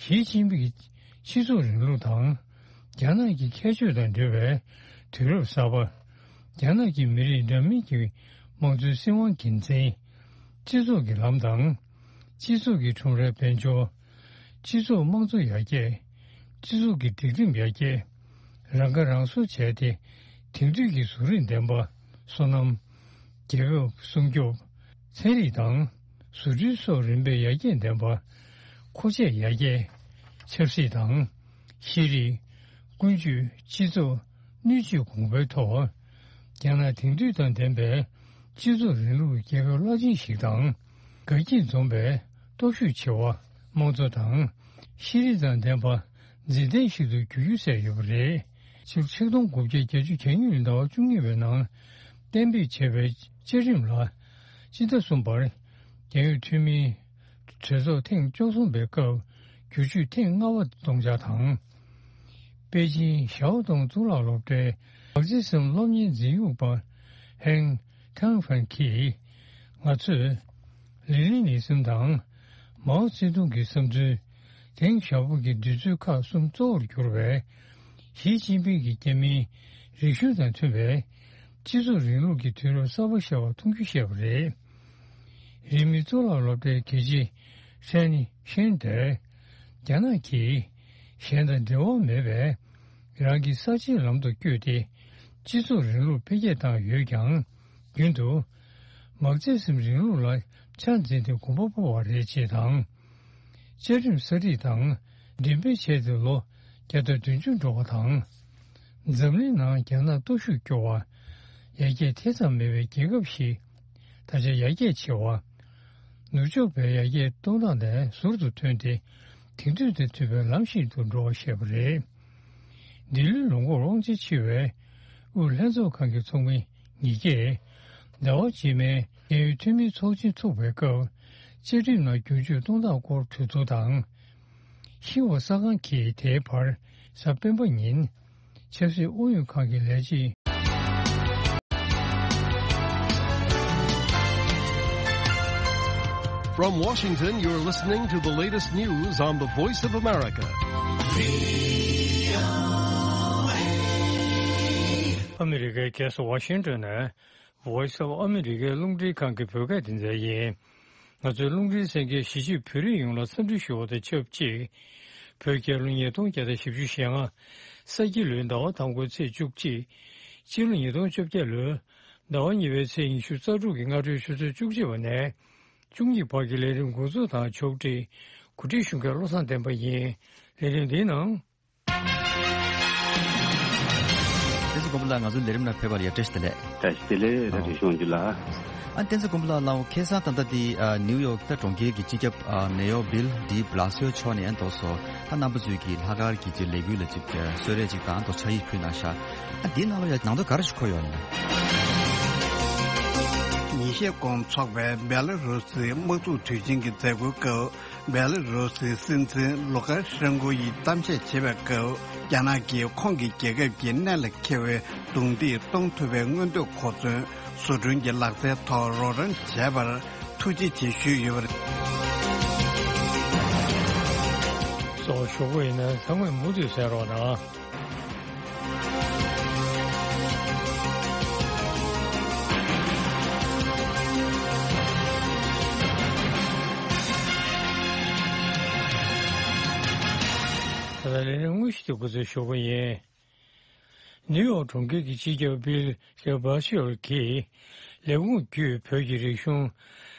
ཞི་ཅིན་ཕིང་གི་སྤྱི་ཚོགས་རིང་ལུགས་དང་། རྒྱ་ནག་གི་ཁྱད་ཆོས་དང་འབྲེལ་བའི་དུས་རབས་གསར་པ། རྒྱ་ནག་གི་མི་རིགས་འདྲ་མིན་གྱི་དམངས་གཙོའི་སྲིད་དབང་འགན་འཛིན། སྤྱི་ཚོགས་ཀྱི་ལམ་དང་། སྤྱི་ཚོགས་ཀྱི་ཁྲོམ་རའི་དཔལ་འབྱོར། སྤྱི་ཚོགས་དམངས་གཙོ་ཡར་རྒྱས། སྤྱི་ཚོགས་ཀྱི་སྒྲིག་ཁྲིམས་ཡར་རྒྱས། རང་ཁ་རང་གསོ་བྱས་ཏེ། དེང་དུས་ཀྱི་བཟོ་རིག་ལྡན་པ། སོ་ནམ། རྒྱལ་ཁབ་སྲུང་སྐྱོབ། ཚན་རིག་དང་། བཟོ་སྐྲུན་སོགས་རིམ་པས་ཡར་རྒྱས་ལྡན་པ། མཁོ་ཆས་ཡར་རྒྱས། ཆབ་སྲིད་དང་། ཤེས་རིག། ཀུན་སྤྱོད། སྤྱི་ཚོགས། སྣོད་བཅུད་གོང་འཕེལ་ཐོག་རྒྱ་ནག་དེང་དུས་དང་ལྡན་པའི་སྤྱི་ཚོགས་རིང་ལུགས་ཀྱི་རྒྱལ་ཁབ་རླབས་ཆེན་ཞིག་དང་། དགའ་སྐྱིད་འཛོམས་པའི་སྟོབས་ཤུགས་ཆེ་བ། དམངས་གཙོ་དང་། ཤེས་རིག་དང་ལྡན་པ། འཛིན་ལྡན་ཞིག་ཏུ་འགྱུར་རྒྱུ་གསལ་ཡོད་པ་རེད། ཕྱི་ལོ་ཆིག་སྟོང་དགུ་བརྒྱ་བརྒྱད་ཅུ་གྱ་གཉིས་ལོའི་ཟླ་བ་བཅུ་གཉིས་པའི་ནང་གཏན་འབེབས་བྱས་པའི་བཅའ་ཁྲིམས་ལ། སྤྱི་ཟླ་གསུམ་པར་རྒྱལ་ཡོངས་འཐུས་མིའི་གྲོས་ཚོགས་ཐེངས་བཅུ་གསུམ་པའི་སྐབས་བསྒྱུར་བཅོས་ཐེངས་ལྔ་པ་གཏོང་འཆར་དང་། པེ་ཅིང་ཞའོ་ཏུང་གཙུག་ལག་སློབ་གྲྭའི་མར་ཁེ་སི་ཛིམ་སློབ་གཉེར་འཛིན་ཡིག་པ་ཧེང་ཐང་ཧྥན་གྱིས། ང་ཚོས་ལེ་ནིན་ནི་ཟིམ་དང་། མའོ་ཙེ་ཏུང་གི་བསམ་ཚུལ། ཏེང་ཞའོ་ཕིང་གི་འདོད་ཚུལ་ཁག་གསུམ་གཙོ་བོར་གྱུར་བའི། ཞི་ཅིན་ཕིང་གི་རྒྱ་མིའི་རིག་གཞུང་དང་མཐུན་པའི་སྤྱི་ཚོགས་རིང་ལུགས་ཀྱི་དུས་རབས་གསར་པ་ཤར་བ་མཐོང་རྒྱུ་བཤད་པ་རེད། རིན་མེད་གཙུག་ལག་སློབ་གྲྭའི་དགེ་ཆེ་ཧྲན་ཤན་དེས། རྒྱ་ནག་གིས་གཞན་དང་འབྲེལ་བ་མེད་པའི་རང་གི་གསར་བརྗེའི་ལམ་དུ་བསྐྱོད་དེ། སྤྱི་ཚོགས་རིང་ལུགས་འཕེལ་རྒྱས་བཏང་ཡོད་ཀྱང་། རྒྱུན་དུ་མར་ཁེ་སི་ཛིམ་རིང་ལུགས་ལ་ཆ་འཛིན་ཏེ་གོམ་པ་སྤོ་བ་རེད་ཅེས་དང་། བཅའ་ཁྲིམས་གསར་སྒྲིག་དང་འགྲེམས་སྤེལ་བྱས་ཏེ་ལོ་བརྒྱ་དང་བདུན་ཅུ་འགྲོ་བ་དང་། འཛམ་གླིང་ནང་རྒྱ་ནག་སྟོབས་ཤུགས་སྐྱོ་བ། ཡར་རྒྱས་ཐེ་ཚོམ་མེད་པའི་རྒྱལ་ཁབ་ཞིག་ད་ཆ་ཡར་རྒྱས་ཆེ་བ། ནུབ་ཕྱོགས་པའི་ཡར་རྒྱས་གཏོང་སྟངས་ནས་ཟུར་དུ་ཐོན་ཏེ། དེང་དུས་དང་མཐུན་པའི་ལམ་ཞིག་ཏུ་འགྲོ་བར་བཤད་པ་རེད། འདི་ལོའི་ལོ་འགོར་དབང་ཆ་ཕྱི་བའི་དབུས་ལྷན་ཚོགས་ཁང་གི་ཚོགས་མི་ཉིས་ཀས་ཟླ་བ་རྗེས་མའི་རྒྱལ་ཡོངས་འཐུས་མིའི་ཚོགས་ཆེན་ཚུགས་པའི་སྐབས། བཅའ་ཁྲིམས་ནང་བསྒྱུར་བཅོས་གཏོང་སྟངས་སྐོར་གྲོས་བསྡུར་དང་། ཤིན་ཧྭ་གསར་ཁང་གིས་དེའི་བར་གཟའ་སྤེན་པ་ཉིན་ཆབ་སྲིད་ཨུ་ཡོན་ཁང་གི་ལས་བྱེད། From Washington, you're listening to the latest news on the Voice of America. ཨ་མི་རི་ཀའི་རྒྱལ་ས་ཝ་ཤིང་ཏོན་ནས་Voice of America རླུང་འཕྲིན་ཁང་གི་བོད་སྐད་སྡེ་ཚན་ཡིན། ང་ཚོའི་རླུང་འཕྲིན་གསན་མཁན་གཞིས་བྱེས་བོད་རིགས་ཡོངས་ལ་འཚམས་འདྲི་ཞུ་བ་དང་ཆབས་ཅིག་བོད་རྒྱལ་ལོ་ཉིས་སྟོང་བརྒྱ་དང་བཞི་བཅུ་ཞེ་ལྔ། ས་ཁྱི་ལོའི་ཟླ་བ་དང་པོའི་ཚེས་བཅུ་གཅིག་སྤྱི་ལོ་ཉིས་སྟོང་བཅོ་བརྒྱད་ལོའི་ཟླ་བ་གཉིས་པའི་ཚེས་ཉི་ཤུ་རྩ་དྲུག་གི་སྔ་དྲོའི་ཆུ་ཚོད་བཅུ་གཅིག་པ་ནས་བཅུ་གཉིས་བར་གྱི་ལས་རིམ་འགོ་འཛུགས་དང་ཕྱོགས་སྒྲིག་གོ་སྒྲིག་ཞུ་མཁན་བློ་བཟང་བསྟན་པ་ཡིན། ལས་རིམ་འདིའི་ནང་། བསྟན་འཛིན་མགོན་པོ་ལགས། ང་ཚོའི་ལས་རིམ་ནང་ཕེབས་པར་ཡ་བཀྲ་ཤིས་བདེ་ལེགས། བཀྲ་ཤིས་བདེ་ལེགས། ཨོ། བཀྲ་ཤིས་ཆོས་སྐྱིད་ལགས། ཨ། བསྟན་འཛིན་མགོན་པོ་ལགས། ལགས་འོ། ཁ་སང་ད་ལྟ་འདི་ཨ་ནིའུ་ཡོག་ད་གྲོང་ཁྱེར་གྱི་སྤྱི་ཁྱབ་ཨ་མེ་ཡོར་བྷིལ་ཌི་བྷི་ལ་སི་ཡོ་མཆོག་ནས་ཨ་འདུག་སོ། ད་རྣམ་པ་ཚོས་ཀྱི་ལྷག་དཀར་གྱི་ཅིག་ལས་འགུལ་ལ་ཅིག་གསོལ་རས་ཅིག་དང་ཨ་འདུག་ཕྱག་ཡིག་ཕུལ་གནང་ཤག་ཨ་འདིའི་ནང་ལོགས་ཡ་ནང་དོན་ག་རེ་ཞིག་འཁོད་ཡོད་ཡིན་ན། ཉིན་ཤས་གོང་འཚོགས་པའི་བེ་ལ་རུ་སིའི་དམག་འཛུགས་དུས་ཆེན་གྱི་མཛད་སྒོའི་སྐབས། བེ་ལ་རུ་སིའི་སྲིད་འཛིན་ལུ་ཀ་ཤན་ཀོ་ཡིས་གཏམ་བཤད་བྱེད་པའི་སྐབས། རྒྱ་ནག་གིས་ཁོང་གི་རྒྱལ་ཁབ་ཀྱི་གནད་ལ་འཁེལ་བའི་རྡུང་རྡེག་གཏོང་ཐུབ་པའི་མངོན་འདོད་གོ་མཚོན། བཟོ་སྐྲུན་གྱི་ལག་རྩལ་ཐོག་རོགས་རམ་བྱས་པར་ཐུགས་རྗེ་ཆེ་ཞུས་ཡོད་པ་རེད། གཙོ་བོ་ཞུ་དགོས་ཡིན་ན་ཚང་མས་མུ་མཐུད་གསན་རོགས་གནང་། ད་ལྟ་ལས་རིམ་དངོས་གཞི་དེ་འགོ་འཛུགས་ཞུ་གི་ཡིན། ནིའུ་ཡོག་གྲོང་ཁྱེར་གྱི་སྤྱི་ཁྱབ་བྷིལ་ཌི་བྷི་ལ་སི་ཡོ་གིས་ལས་ཁུངས་བརྒྱུད་བོད་ཀྱི་རིག་གཞུང་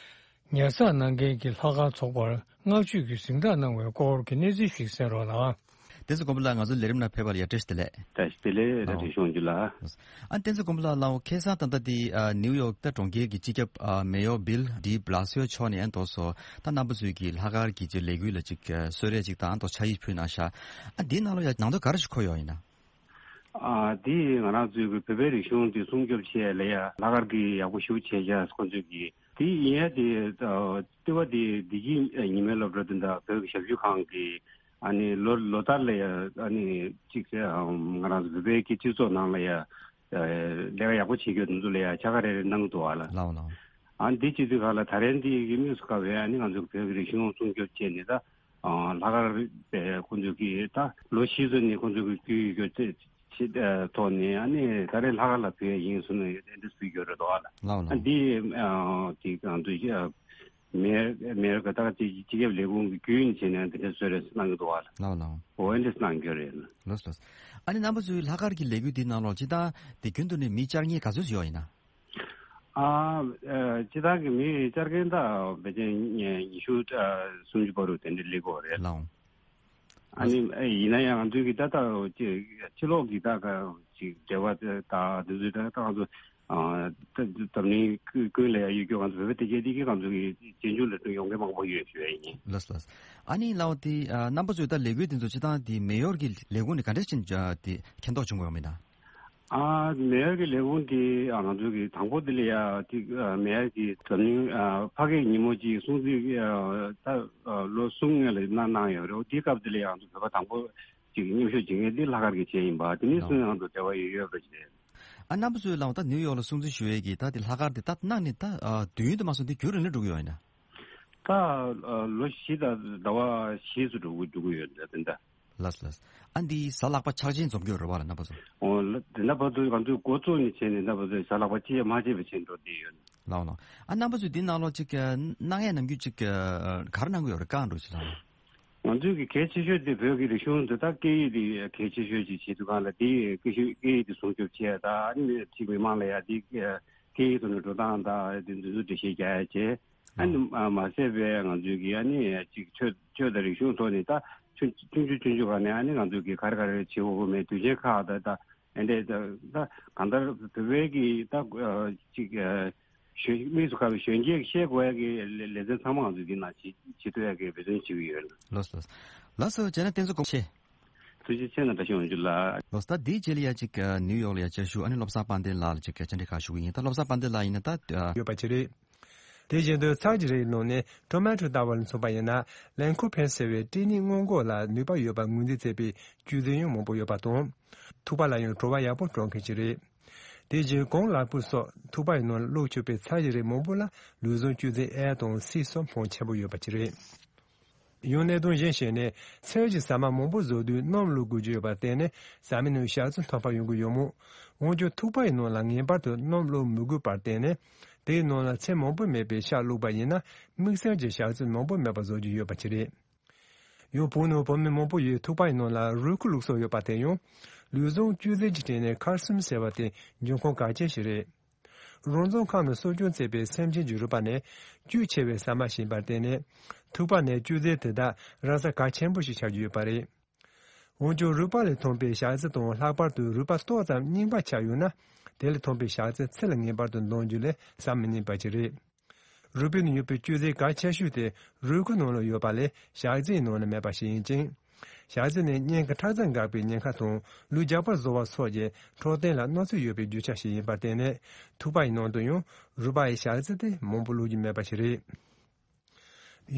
ཉར་ཚགས་གནང་མཁན་གྱི་ལྷག་དཀར་ཚོགས་པར་བསྔགས་བརྗོད་ཀྱི་གཟེངས་རྟགས་གནང་བའི་སྐོར་གྱི་གནས་ཚུལ་ཞིག་གསན་རོགས་གནང་། བསྟན་འཛིན་མགོན་པོ་ལགས། ང་ཚོའི་ལས་རིམ་ནང་ཕེབས་པར་ཡ་བཀྲ་ཤིས་བདེ་ལེགས། བཀྲ་ཤིས་བདེ་ལེགས། ཨོ། བཀྲ་ཤིས་ཆོས་སྐྱིད་ལགས། ཨ། བསྟན་འཛིན་མགོན་པོ་ལགས། ལགས་འོ། ཁ་སང་ད་ལྟ་འདི་ཨ་ནིའུ་ཡོག་ད་གྲོང་ཁྱེར་གྱི་སྤྱི་ཁྱབ་ཨ་མེ་ཡོར་བྷིལ་ཌི་བྷི་ལ་སི་ཡོ་མཆོག་ནས་ཨ་འདུག་སོ། ད་རྣམ་པ་ཚོས་ཀྱི་ལྷག་དཀར་གྱི་ཅིག་ལས་འགུལ་ལ་ཅིག་གསོལ་རས་ཅིག་དང་ཨ་འདུག་ཕྱག་ཡིག་ཕུལ་གནང་ཤག་ཨ་འདིའི་ནང་ལོགས་ཡ་ནང་དོན་ག་རེ་ཞིག་འཁོད་ཡོད་ཡིན་ན། ཨ། འདི་ང་རང་ཚོའི་གི་བོད་པའི་རིག་གཞུང་འདི་སྲུང་སྐྱོབ་བྱེད་ཡ་ལ་ཡ་ལྷག་དཀར་གྱི་ཡག་པོ་ཞེ་པོ་བྱས་ཤག་ཁོང་ཚོས་ཀྱི་ དེ་ཡིན་ཡ་དེ་ལྟེ་བ་དེ་བདེ་སྐྱིད་ཉི་མའི་སློབ་གྲྭ་དེ་འདྲ་བོད་ཀྱི་ཞབས་ཞུ་ཁང་གི་ཨ་ནི་ལོ་ལོ་ལྟར་ལ་ཡ་ཨ་ནི་གཅིག་བྱས་ང་རང་ཚོ་བོད་པའི་གི་སྤྱི་ཚོགས་ནང་ལ་ཡ་ལས་ཀ་ཡག་པོ་བྱེད་རྒྱུ་དེ་ཚོ་ལ་ཡ་ཕྱག་ཁ་རེ་རེ་གནང་གི་འདུག་བ་ལ། ལའོ་ལའོ། ཨ་ནི་འདི་བྱེད་དུས་ག་ལ་ད་རེས་འདི་གི་དམིགས་སུ་བཀར་བའི་ཨ་ནི་ང་ཚོ་བོད་ཀྱི་རིག་གཞུང་སྲུང་སྐྱོབ་བྱས་ནས་ད་ལྷག་དཀར་པའི་ཁོང་ཚོ་གི་ད་ལོ་བཞི་ཙམ་ནས་ཁོང་ཚོ་གི་རྒྱུས་ཡོད་ཚད་ཆེད་ཐོག་ནས་ཨ་ནི་ད་རེས་ལྷག་དཀར་ལ་བུད་ཡ་ཡིན་གསུངས་ནས་འདི་འདྲ་ཕུལ་རྒྱུ་རེད་འདུག་ཨ་ལ། ལའོ་ཨ་ལའོ། འདི་དེ་གང་དུ་མེར་མེར་ག་ད་ག་སྤྱི་ཁྱབ་ལས་ཁུངས་ཀྱི་རྒྱུས་ཡིན་བྱས་ནས་འདི་འདྲ་བཟོ་རེས་གནང་གི་འདུག་ཨ་ལ། ལའོ་ལའོ། འོ་འདི་གནང་རྒྱུ་རེད། ལོས་ལོས། ཨ་ནི་རྣམ་པ་ཚོའི་ལྷག་དཀར་གྱི་ལས་འགུལ་འདི་ནང་ལོགས་སྤྱི་བཏང་དེ་རྒྱུན་དུ་ནས་མི་བཅར་མཁན་ག་ཚོད་ཡོད་ཡིན་ན། ཨ་ཨ་སྤྱི་བཏང་གི་མི་བཅར་མཁན་ད་ཕལ་ཆེར་ཉི་ཉི་ཤུ་ཨ་སུམ་ཅུ་བར་དུ་དེ་འདྲ་སླེབས་ཀྱི་ཡོད་རེད། ལའོ། ཨ་ནི་ཨ་ཡིན་ན་ཡང་ང་ཚོའི་གི་ད་ལྟ་ཅི་ཕྱི་ལོགས་ཀྱི་ད་ག་ཅིག་འབྲེལ་བ་དེ་དང་དེ་ཚོའི་ད་ལྟ་ང་ཚོ་ཨ་ད་འཛམ་གླིང་ཀུན་ལ་ཡང་ཡོད་རྒྱུ་ང་ཚོ་བོད་པ་དེ་གའི་དེ་གའི་ང་ཚོ་གི་རྗེས་འཇུག་ལ་ཡོང་མཁན་མང་པོ་ཡོད་ཞུ་ཡ་ཡིན། ལགས་ལགས། ཨ་ནི་ལའོ་དེ་ཨ་རྣམ་པ་ཚོས་ད་ལས་འགུལ་དེ་ཚོ་སྤྱི་བཏང་དེ་མེ་ཡོར་གྱི་ལས་ཁུངས་ནས་ག་འདྲ་ཞིག་དེ་མཁྱེན་རྟོགས་བྱུང་དགོས་མེད་ན། ཨ་མེ་ཡར་གྱི་ལས་ཁུངས་དེ་ཨ་ང་ཚོ་གི་དང་པོ་དེ་ལ་ཡ་ཅིག་ཨ་མེ་ཡར་གྱི་འཛམ་གླིང་ཨ་ཕ་སྐད་ཉིན་མོ་ཅིག་སྲུང་བརྩི་ཨ་ད་ཨ་ལོ་གསུམ་སྔོན་ལ་གནང་གནང་ཡོད་རེད། དེའི་སྐབས་དེ་ལ་ཡ་ང་ཚོ་བོད་པ་དང་པོ་ཅིག་མཉམ་ཞུགས་བྱེད་མཁན་དེ་ལྷག་དཀར་གྱི་ཆེད་ཡིན་པ་དེ་ནས་བཟུང་ང་ཚོ་འབྲེལ་བ་ཡོད་ཡོད་པ་ཞིག་རེད། ཨ་རྣམ་པ་ཚོས་ལའོ་ད་ནིའུ་ཡོག་ལ་སྲུང་བརྩི་ཞུ་ཡས་ཀྱི་ད་དེ་ལྷག་དཀར་དེ་ད་གནང་ནས་ད་ཨ་དུས་ཡུན་དུ་མ་སོང་དེ་རྒྱུན་རིང་ལ་འགྲོ་གི་ཡོད་ཡིན་ན། ད་ཨ་ལོ་བཞི་དང་ཟླ་བ་བཞི་ཙམ་འགྲོ་གི་འགྲོ་གི་ཡོད་འདྲ་དེ་འདྲ། ལགས་ལགས། ཨ་འདི་གཟའ་ལྷག་པ་འཆར་ཅན་འཛོམས་ཀྱི་ཡོད་རེད་བ་ལ་རྣམ་པ་ཚོ། ཨོ་ལ་དེ་འདྲ་བར་དུ་ང་ཚོས་འགོ་བཙུགས་ནས་བྱས་ནས་འདྲ་བར་དུ་གཟའ་ལྷག་པ་གཅིག་ཡང་མ་བརྗེད་པ་བྱས་འགྲོ་བསྡད་ཡོད། ལའོ་ལའོ། ཨ་རྣམ་པ་ཚོས་འདི་ནང་ལོགས་ཅིག་གནང་ཡས་ནམ་རྒྱུན་ཅིག་ག་རེ་གནང་གི་ཡོད་རེད་བཀའ་འགྲོ་ཅིག་ལ། ང་ཚོའི་གི་གལ་ཆེ་ཤོས་དེ་བོད་ཀྱི་རིག་གཞུང་འདི་དག་སྐད་ཡིག་དེ་གལ་ཆེ་ཤོས་ཅིག་བྱེད་དུས་གང་ལ་དེ་སྐད་ཤོས་སྐད་ཡིག་དེ་སྲུང་སྐྱོབ་བྱས་དང་ཨ་ནི་ཕྱི་མི་མང་ལ་ཡ་དེ་སྐད་ཡིག་ཐོག་ནས་འགྲོ་སྟངས་དང་དེ་འདི་ཚོ་འགྲེལ་བཤད་རྒྱག་ཡ་བྱས། ཨ་ནི་མ་མ་ཟད་པའི་ང་ཚོའི་གི་ཨ་ནི་ཅིག་ཆོས་ཆོས་དང་རིག་གཞུང་ཐོག་ནས་ད་ཆུང་ཆུང་ཆུང་ཆུང་ཆུང་ག་ནས་ཨ་ནི་ང་ཚོའི་གི་ག་རེ་ག་རེ་བྱེད་དགོས་མེད་དུས་ཆེན་ཁག་ད་ད་ཨེ་འདྲས་ད་ད་གང་ལྟར་བོད་པའི་གི་ད་ཅིག་གཞོན་དམིགས་སུ་བཀར་བའི་གཞོན་སྐྱེས་ཤེས་དགོས་ཡ་གི་ལེ་ལེ་ཚན་ཚང་མ་ང་ཚོའི་གི་ནང་བྱེད་བྱེད་ཐུབ་ཡ་གི་འབད་བརྩོན་བྱེད་ཀྱི་ཡོད། ལགས་སོ། ལགས་སོ་བྱས་ན་བསྟན་འཛིན་གོང་ཆེ། ཐུགས་རྗེ་ཆེ་གནང་བཀྲ་ཤིས་དབང་ཕྱུག་ལགས། ལོ་སྟ་འདིའི་རྗེས་ལ་ཡ་གཅིག་ནིའུ་ཡོག་ལ་ཡ་བཅའ་བཞུགས་ཨ་ནི་བློ་བཟང་དཔལ་ལྡན་ལགས་ལ་གཅིག་བཅར་འདྲི་ཁག་ཞུ་གི་ཡིན། ད་བློ་བཟང་དཔལ་ལྡན་ལགས་ཡིན་ན་ད་ཡོད་པ་ཅིག་རེད། དེ་བཞིན་དུ་ཚྭ་གི་རིགས་ནང་ནས་ཊོ་མ་ཊོ་ལྟ་བུ་ལ་མཚོན་པ་ཡིན་ན་ལན་ཁོ་ཕེན་ཟེར་བའི་སྐྲན་ནད་སྔོན་འགོག་ལ་ནུས་པ་ཡོད་པ་ངོས་འཛིན་བྱས་པའི་བཅུད་རྫས་ཡང་མང་པོ་ཡོད་པ་དང་། ཐུག་པ་ལ་ཡང་བྲོ་བ་ཡག་པོ་སྤྲོད་མཁན་ཅིག་རེད། དེ་བཞིན་གངས་ལ་ཕུག་སོགས་ཐུག་པ་ཡི་ནང་ལ་བླུགས་ཆོག་པའི་ཚྭ་གི་རིགས་མང་པོ་ལ་ལུས་ཟུངས་བཅུད་རྫས་ཨེ་དང་སི་སོགས་ཕོན་ཆེན་པོ་ཡོད་པ་ཅིག་རེད། ཡང་གནད་དོན་གཞན་ཞིག་ནི་ཚལ་གྱི་ཟ་མ་མང་པོ་ཟ་དུས་སྣུམ་བླུགས་དགོས་ཀྱི་ཡོད་པར་བརྟེན་ནས་ཟ་མའི་ནང་ཞག་རྩི་མཐོང་པ་ཡོང་གི་ཡོད་མོད། འོན་ཀྱང་ཐུག་པ་ཡི་ནང་ལ་ངེས་པར་དུ་སྣུམ་བླུགས་མི་དགོས་པར་བརྟེན་ནས་དེའི་ནང་ལ་ཚྭ་མང་པོ་མེད་པའི་ཤ་བླུགས་པ་ཡིན་ན་དམིགས་བསལ་གྱི་ཞག་རྩི་མང་པོ་མེད་པ་བཟོ་རྒྱུ་ཡོད་པ་ཅིག་རེད། ཡང་བོད་ནང་བོད་མི་མང་པོ་ཡིས་ཐུག་པ་ཡི་ནང་ལ་རུས་ཁུ་བླུགས་སྲོལ་ཡོད་པ་དེ་ཡང་ལུས་ཟུངས་བཅུད་རྫས་ཀྱི་སྟེང་ནས་ཁལ་སིམ་ཟེར་བ་དེ་འབྱུང་ཁུངས་གལ་ཆེན་ཞིག་རེད། རང་བཙོན་ཁང་ནང་གསོ་སྐྱོང་བྱས་པའི་སེམས་ཅན་གྱི་རུས་པ་ནི་བཅུད་ཆེ་བའི་ཟ་མ་ཞིག་ཡིན་པར་བརྟེན་ནས་ཐུག་པ་ནས་བཅུད་རྫས་དེ་དག་རག་ས་གལ་ཆེན་པོ་ཞིག་ཆགས་ཀྱི་ཡོད་པ་རེད། འོན་ཀྱང་རུས་པ་ལས་ཐོན་པའི་ཞག་རྩི་དང་ལྷག་པར་དུ་རུས་པ་ཏོག་ཙམ་རྙིང་པ་ཆགས་ཡོད་ན་དེ་ལས་ཐོན་པའི་ཞག་རྩི་ཚྭ་ལ་ངེས་པར་དུ་འདང་རྒྱུ་ལས་ཟ་མི་ཉན་པ་ཅིག་རེད། རུས་པའི་ནང་ཡོད་པའི་བཅུད་རྫས་གལ་ཆེ་ཤོས་དེ་རུས་ཁུ་ནང་ལ་ཡོད་པ་ལས་ཞག་རྩིའི་ནང་ལ་མེད་པ་ཞིག་ཡིན་ཅིང་། ཞག་རྩི་ནི་སྙིང་གི་ཁྲག་རྩ་འགགས་པའི་ཉེན་ཁ་དང་ལུས་རྒྱགས་པར་བཟོ་བ་སོགས་ཀྱི་འཕྲོད་བསྟེན་ལ་གནོད་འཚེ་ཡོད་པའི་རྒྱུ་ཆ་ཞིག་ཡིན་པར་བརྟེན་ནས་ཐུག་པ་ཡི་ནང་དུ་ཡང་རུས་པ་ཡི་ཞག་རྩི་དེ་མང་པོ་བླུགས་རྒྱུ་མེད་པ་ཞིག་རེད།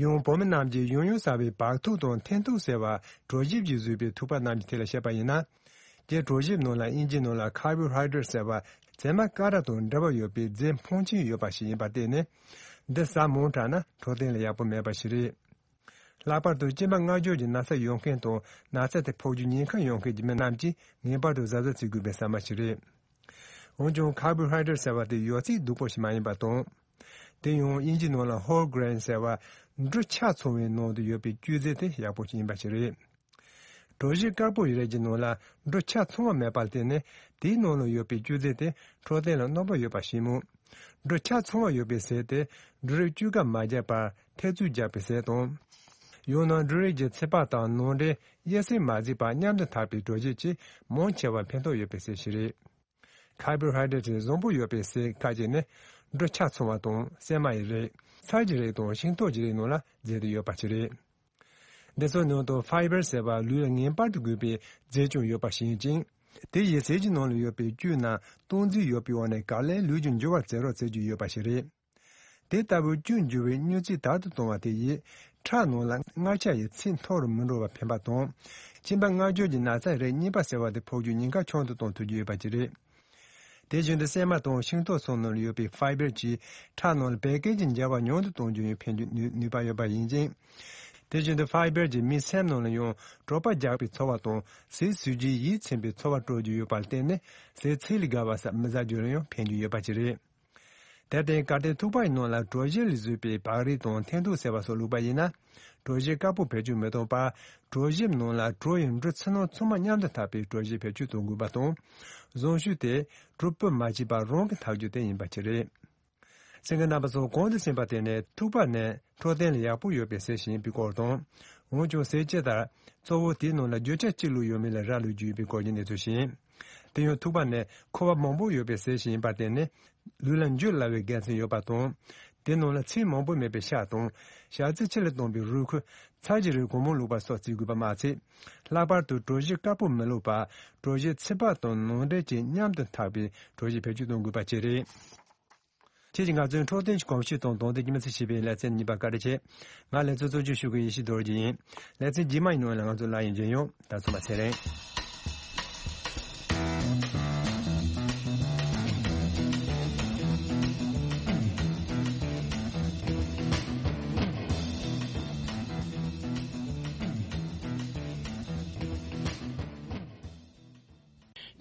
ཡང་བོད་མི་རྣམས་ཀྱིས་ཡང་ཡང་ཟ་བའི་བག་ཐུག་དང་འཐེན་ཐུག་ཟེར་བ་གྲོ་ཞིབ་ཀྱིས་བཟོས་པའི་ཐུག་པ་རྣམས་ཀྱི་ཐད་ལ་བཤད་པ་ཡིན་ན། དེ་གྲོ་ཞིབ་ནང་ལ་དབྱིན་ཇིའི་ནང་ལ་carbohydrate ཟེར་བ་རྫས་མ་ཀ་ར་དང་འབྲེལ་བ་ཡོད་པའི་རྫས་ཕོན་ཆེན་ཡོད་པ་ཞིག་ཡིན་པར་བརྟེན་ནས་འདི་ཟ་མང་དྲགས་ན་འཕྲོད་བསྟེན་ལ་ཡག་པོ་མེད་པ་ཞིག་རེད། ལྷག་པར་དུ་གཅིན་པ་སྔ་འགྱུར་གྱི་ན་ཚ་ཡོད་མཁན་དང་ན་ཚ་དེ་ཕོག་རྒྱུའི་ཉེན་ཁ་ཡོད་མཁན་གྱི་མི་རྣམས་ཀྱིས་ངེས་པར་དུ་གཟབ་གཟབ་བྱེད་དགོས་པའི་ཟ་མ་ཞིག་རེད། འོན་ཀྱང་carbohydrate ཟེར་བ་དེ་ཡོད་ཚད་སྡུག་པོ་ཞིག་མ་ཡིན་པ་དང་། དེ་ཡང་དབྱིན་ཇིའི་ནང་ལ་whole grain ཟེར་བ་འབྲུ་ཆ་ཚང་བའི་ནང་དུ་ཡོད་པའི་བཅུད་རྫས་དེ་ཡག་པོ་ཞིག་ཡིན་པ་ཞིག་རེད། གྲོ་ཞིབ་དཀར་པོ་ཡི་རིགས་ཀྱི་ནང་ལ་འབྲུ་ཆ་ཚང་བ་མེད་པར་བརྟེན་ནས་དེའི་ནང་ལ་ཡོད་པའི་བཅུད་རྫས་དེ་འཕྲོད་བསྟེན་ལ་གནོད་པ་ཡོད་པ་ཞིག་མོད། འབྲུ་ཆ་ཚང་བ་ཡོད་པའི་ཟས་དེ་འབྲུ་རིགས་བཅུད་ཀ་མ་བརྒྱབ་པར་ཐེ་ཚུད་བརྒྱབ་པའི་ཟས་དང་། ཡང་ན་འབྲུ་རིགས་ཀྱི་ཚིལ་ཕབ་དང་ནང་འདྲེན་དབྱེ་གསེང་མ་བྱས་པར་མཉམ་དུ་འཐག་པའི་གྲོ་ཞིབ་ཀྱིས་མང་ཆེ་བར་ཕན་ཐོགས་ཡོད་པའི་ཟས་ཤིག་རེད། carbohydrate བཟང་པོ་ཡོད་པའི་ཟས་ཁག་ཅིག་ནི་འབྲུ་ཆ་ཚང་བ་དང་སྲན་མ་ཡི་རིགས། ཚྭ་གི་རིགས་དང་ཤིང་ཏོག་གི་རིགས་ནང་ལ་འཛུལ་ཏེ་ཡོད་པ་ཞིག་རེད། འདི་ཚོའི་ནང་དུ་fiber ཟེར་བ་ལུས་ལ་ངེས་པར་དུ་དགོས་པའི་རྫས་ཀྱང་ཡོད་པ་ཞིག་ཡིན་ཅིང་། དེ་ཡིས་ཟས་ཀྱི་ནང་ལ་ཡོད་པའི་བཅུད་རྣམས་སྟངས་འཛིན་ཡོད་པའི་འོག་ནས་ག་ལེར་ལུས་ཀྱི་འགྱུར་བ་བྱེད་རོགས་བྱེད་རྒྱུ་ཡོད་པ་ཞིག་རེད། དེ་ལྟ་བུའི་སྐྱོན་འགྱུར་བའི་མྱུར་ཚད་དར་དུ་གཏོང་བ་དེ་ཡིས་ཁྲག་ནང་ལ་མངར་ཆ་ཡི་ཚད་མཐོ་རུ་མི་འགྲོ་བར་ཕན་པ་དང་། གཅིན་པ་མངར་སྦྱོར་གྱི་ན་ཚ་རིགས་གཉིས་པ་ཟེར་བ་དེ་ཕོག་རྒྱུའི་ཉེན་ཁ་ཆུང་དུ་གཏོང་ཐུབ་རྒྱུ་ཡོད་པ་ཅིག་རེད། དེ་བཞིན་དུ་སྲན་མ་དང་ཤིང་ཏོག་སོགས་ནང་ལ་ཡོད་པའི་ཕའི་བར་གྱིས་ཁྲག་ནང་ལ་བད་ཀན་གྱི་འབྱེར་བ་ཉུང་དུ་གཏོང་རྒྱུ་ཡང་ཕན་རྒྱུ་ནུས་ནུས་པ་ཡོད་པ་ཡིན་ཅིང་། དེ་བཞིན་དུ་ཕའི་བར་གྱིས་མིའི་སེམས་ནང་ལ་ཡང་དྲོ་པ་རྒྱགས་པའི་ཚོར་བ་དང་ཟས་ཟོས་རྗེས་ཡིད་ཚིམ་པའི་ཚོར་བ་སྤྲོད་རྒྱུ་ཡོད་པར་བརྟེན་ནས་ཟས་ཚིལ་ལས་བརྒལ་བ་ཟ་མི་ཟ་རྒྱུ་ལ་ཡང་ཕན་རྒྱུ་ཡོད་པ་ཅིག་རེད། དེར་བརྟེན་གལ་ཏེ་ཐུག་པའི་ནང་ལ་གྲོ་ཞིབ་ལས་བཟོས་པའི་བག་རིལ་དང་ཐན་ཐུག་ཟེར་བ་སོགས་བླུགས་པ་ཡིན་ན། གྲོ་ཞིབ་དཀར་པོ་བེད་སྤྱོད་མི་གཏོང་བར། གྲོ་ཞིབ་ནང་ལ་གྲོ་ཡི་འབྲུ་ཚུལ་སྣང་ཚང་མ་མཉམ་དུ་འཐག་པའི་གྲོ་ཞིབ་བེད་སྤྱོད་གཏོང་དགོས་པ་དང་། བཟང་ཤོས་དེ་གྲོ་སྤུ་མ་བྱས་པར་རང་གིས་འཐག་རྒྱུ་དེ་ཡིན་པ་ཅིག་རེད། གསན་མཁན་རྣམ་པ་ཚོ་གོང་དུ་གསན་པ་དེ་ནི་ཐུག་པ་ནི་འཕྲོད་བསྟེན་ལ་ཡག་པོ་ཡོད་པའི་ཟས་ཤིག་ཡིན་པའི་སྐོར་དང་། འོན་ཀྱང་ཟས་སྤྱི་ལྟར་གཙོ་བོ་དེའི་ནང་ལ་བརྗོད་བྱ་གཅིག་ལུས་ཡོད་མེད་ལ་རག་ལུས་རྒྱུ་ཡོད་པའི་སྐོར་གྱི་གནས་ཚུལ་ཞིག་ཡིན། དེ་ཡང་ཐུག་པ་ནི་ཁོ་པ་མང་པོ་ཡོད་པའི་ཟས་ཤིག་ཡིན་པར་བརྟེན་ནས་ལུས་ལ་འཇུ་སླ་བའི་དགེ་མཚན་ཡོད་པ་དང་། དེ་ནང་ལ་ཚིལ་མང་པོ་མེད་པའི་ཤ་དང་། ཤ་ཚིལ་ཆེ་ལ་གཏོང་བའི་རུས་ཁུ། ཚྭ་གི་རིགས་གང་མང་བླུགས་པ་སོགས་བརྩི་དགོས་པ་མ་ཚད། ལྷག་པར་དུ་གྲོ་ཞིབ་དཀར་པོ་མི་བླུགས་པར་གྲོ་ཞིབ་ཚིལ་བག་དང་ནང་འབྲས་བཅས་མཉམ་དུ་འཐག་པའི་གྲོ་ཞིབ་བེད་སྤྱོད་གཏོང་དགོས་པ་བཅས་རེད། ཁྱེད་ཀྱིས་ང་ཚོའི་འཕྲོད་བསྟེན་གྱི་གོམས་གཤིས་དང་དོན་ཚན་རྒྱུན་མི་ཆད་ཞེས་པའི་ལེ་ཚན་གཉིས་པ་བཀའ་འདྲི་བྱས། ང་ལེ་ཚན་གཙོ་སྐྱོང་ཞུ་མཁན་ཡེ་ཤེས་རྡོ་རྗེ་ཡིན། ལེ་ཚན་རྗེས་མ་ཡི་ནང་ལ་ང་ཚོ་སླར་ཡང་མཇལ་ཡོང་། ད་སོ་མ་ཚེ་རིང་།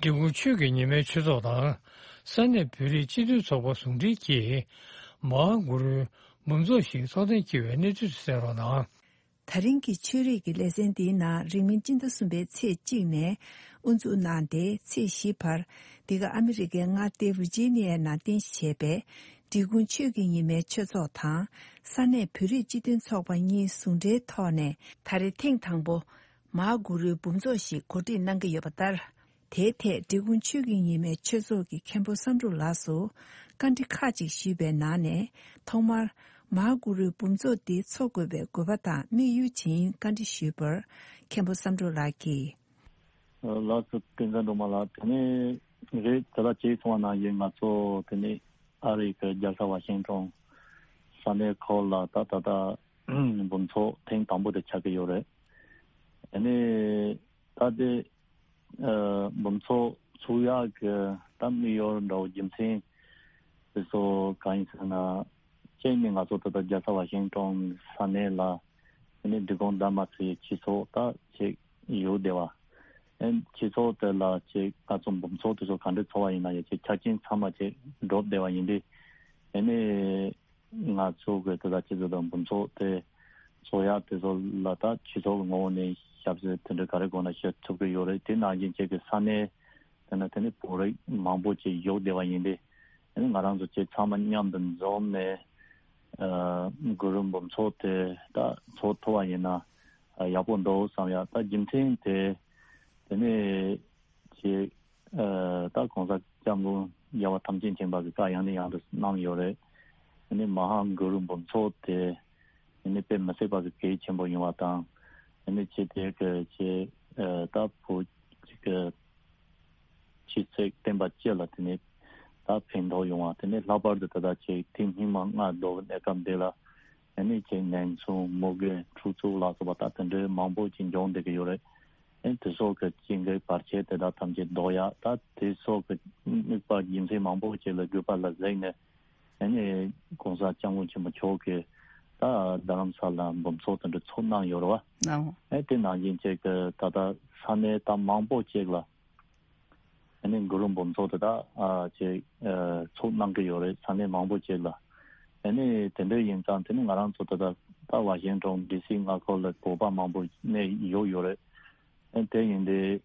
འབྲི་གུང་ཆོས་ཀྱི་ཉི་མའི་ཆོས་ཚོགས་དང་། ས་གནས་བོད་རིགས་སྤྱི་མཐུན་ཚོགས་པ་ཟུང་འབྲེལ་གྱིས་མ་ཧཱ་གུ་རུའི་འབུམ་ཚོགས་ཤིག་ཚོགས་གཏན་འཁེལ་བའི་གནས་ཚུལ་གསན་རོགས་གནང་། ད་རིང་གི་ཆོས་རིག་གི་ལེ་ཚན་འདིའི་ནང་རིང་མིན་སྤྱི་ཟླ་གསུམ་པའི་ཚེས་གཅིག་ནས་དབུ་འཛུགས་གནང་སྟེ་ཚེས་བཞི་བར་འདི་ག་ཨ་མི་རི་ཀའི་མངའ་སྡེ་ཝི་ཇི་ནི་ཡའི་ནང་རྟེན་གཞི་བྱས་པའི་འབྲི་གུང་ཆོས་ཀྱི་ཉི་མའི་ཆོས་ཚོགས་དང་ས་གནས་བོད་རིགས་སྤྱི་མཐུན་ཚོགས་པ་གཉིས་ཟུང་འབྲེལ་ཐོག་ནས་ད་རེས་ཐེངས་དང་པོ་མ་ཧཱ་གུ་རུའི་འབུམ་ཚོགས་ཤིག་གོ་སྒྲིག་གནང་གི་ཡོད་པ་ལྟར། དེའི་ཐད་འབྲི་གུང་ཆོས་ཀྱི་ཉི་མའི་ཆོས་ཚོགས་ཀྱི་མཁན་པོ་བསམ་གྲུབ་ལགས་སུ་བཀའ་འདྲི་ཁག་ཅིག་ཞུས་པའི་ནང་ནས་ཐོག་མར་མ་ཧཱ་གུ་རུའི་འབུམ་ཚོགས་འདི་འཚོགས་དགོས་པའི་དགོས་པ་དང་དམིགས་ཡུལ་བྱིན་བཀའ་འདྲི་ཞུས་པར་མཁན་པོ་བསམ་གྲུབ་ལགས་ཀྱིས། ལགས་སོ། བསྟན་འཛིན་སྒྲོལ་མ་ལགས། དེ་ནས་རེད། དེ་ལ་བྱས་སོང་བ་ནང་བཞིན་ང་ཚོ་དེ་ནས་ཨ་རི་གི་རྒྱལ་ས་ཝ་ཤིང་ཊོན་ས་གནས་ཁོ་ལ་ད་ད་ལྟ་འབུམ་ཚོགས་ཐེངས་དང་པོ་དེ་ཆགས་ཀྱི་ཡོད་རེད། དེ་ནས་ད་དེ་ཨ་འབུམ་ཚོགས་ཚུགས་ཡག་གི་ད་དམིགས་ཡུལ་འདྲ་བོ་རྒྱུ་མཚན་དེ་ཚོ་གང་ཡིན་ཟེར་ན། གཅིག་ནི་ང་ཚོ་ད་ལྟ་རྒྱལ་ས་ཝ་ཤིང་ཊོན་ས་གནས་ལ་དེ་ནས་འབྲི་གུང་ཟླ་མ་ཚེས་སྤྱི་ཚོགས་ད་ཅིག་ཡོད་བསྡད་པ། ཨེ་སྤྱི་ཚོགས་དེ་ལ་ཅིག་ང་ཚོ་འབུམ་ཚོགས་དེ་ཚོ་ག་འདྲ་ཚོགས་པ་ཡིན་ན་ཡང་ཅིག་ཆ་རྐྱེན་ཚང་མ་ཅིག་འགྲུབ་བསྡད་པ་ཡིན་དུས། ཨེ་ནས། ང་ཚོ་གི་དེ་དག་སྤྱི་ཚོགས་དང་འབུམ་ཚོགས་དེ་ཚོགས་ཡག་དེ་ཚོ་ལ་ད་སྤྱི་ཚོགས་ཀྱི་ངོ་བོ་ནས་ཞབས་ཕྱི་དེ་འདྲ་ག་རེ་དགོས་ན་ཞུ་ཐུབ་ཀྱི་ཡོད་རེད། དེ་ནང་བཞིན་ཅིག་གི་ས་གནས་དེ་ན་དེ་ནས་བོད་རིགས་མང་པོ་ཅིག་ཡོད་བསྡད་པ་ཡིན་ཏེ། དེ་ནས་ང་རང་ཚོ་ཅིག་ཚང་མ་མཉམ་དུ་འཛོམས་ནས་ཨ་གུ་རུ་འབུམ་ཚོགས་དེ་ད་ཚོགས་ཐུབ་པ་ཡིན་ན་ཡག་པོ་འདུག་བསམ་ཡག་ད་རྒྱུ་མཚན་དེ་དེ་ནས་ཅིག་ཨ་ད་༸གོང་ས་༸སྐྱབས་མགོན་རྒྱལ་བ་ཐམས་ཅད་མཁྱེན་པ་གི་བཀའ་ཡང་ནས་ཡང་དུ་གནང་ཡོད་རེད། ཨ་ནི་མ་ཧཱ་གུ་རུ་འབུམ་ཚོགས་དེ་ཨ་ནི་དཔེ་མི་སྲིད་པ་གི་གལ་ཆེན་པོ་ཡིན་པ་དང་། ཨ་ནི་ཅི་དེ་གི་ཅི་ཨ་ད་བོད་ཀྱི་ཆོས་ཚིགས་བསྟན་པ་སྤྱི་ལ་དེ་ནི་ད་ཕན་ཐོགས་ཡོང་བ། དེ་ནི་ལྷག་པར་དུ་ད་ལྟ་ཅིག་དེ་སྙིགས་མ་ལྔ་བདོ་གི་གནས་སྐབས་འདི་ལ་ཨ་ནི་ཅིག་ནན་ཆུང་མུ་གེ་འཁྲུག་རྩོད་ལ་སོགས་པ་ད་དེ་འདྲའི་མང་པོ་ཅིག་འབྱུང་བསྡད་ཀྱི་ཡོད་རེད། ཨེ་དེ་སོགས་ཀྱི་ཅིག་གི་བར་ཆད་དེ་དག་ཐམས་ཅད་ཟློག་ཡག་ད་དེ་སོགས་ཀྱི་དམིགས་པ་རྒྱུ་མཚན་མང་པོ་ཅིག་ལ་གུས་པ་ལ་གཟིགས་ནས། ཨེ་ནི་༸གོང་ས་༸སྐྱབས་མགོན་ཆེན་པོ་མཆོག་གིས་ད་རྡ་རམ་ས་ལ་འབུམ་ཚོགས་དེ་འདྲ་ཚོགས་གནང་ཡོད་རེད་བ། ཨེ་དེ་ནང་བཞིན་ཅིག་གི་ད་ལྟ་ས་གནས་ད་མང་པོ་ཅིག་ལ་ཨེ་ནི་གུ་རུ་འབུམ་ཚོགས་དེ་དག་ཨ་ཅིག་ཨ་ཚོགས་གནང་གི་ཡོད་རེད། ས་གནས་མང་པོ་ཅིག་ལ། ཨེ་ནི་དེ་འདྲ་ཡིན་ཙང་དེ་ནི་ང་རང་ཚོ་ད་ལྟ་ད་ཝ་ཤིང་ཊོན་ཌི་སི་མངའ་ཁུལ་ལ་བོད་པ་མང་པོ་གནས་ཡོད་ཡོད་རེད། ཨེ་དེ་ཡིན་དུས།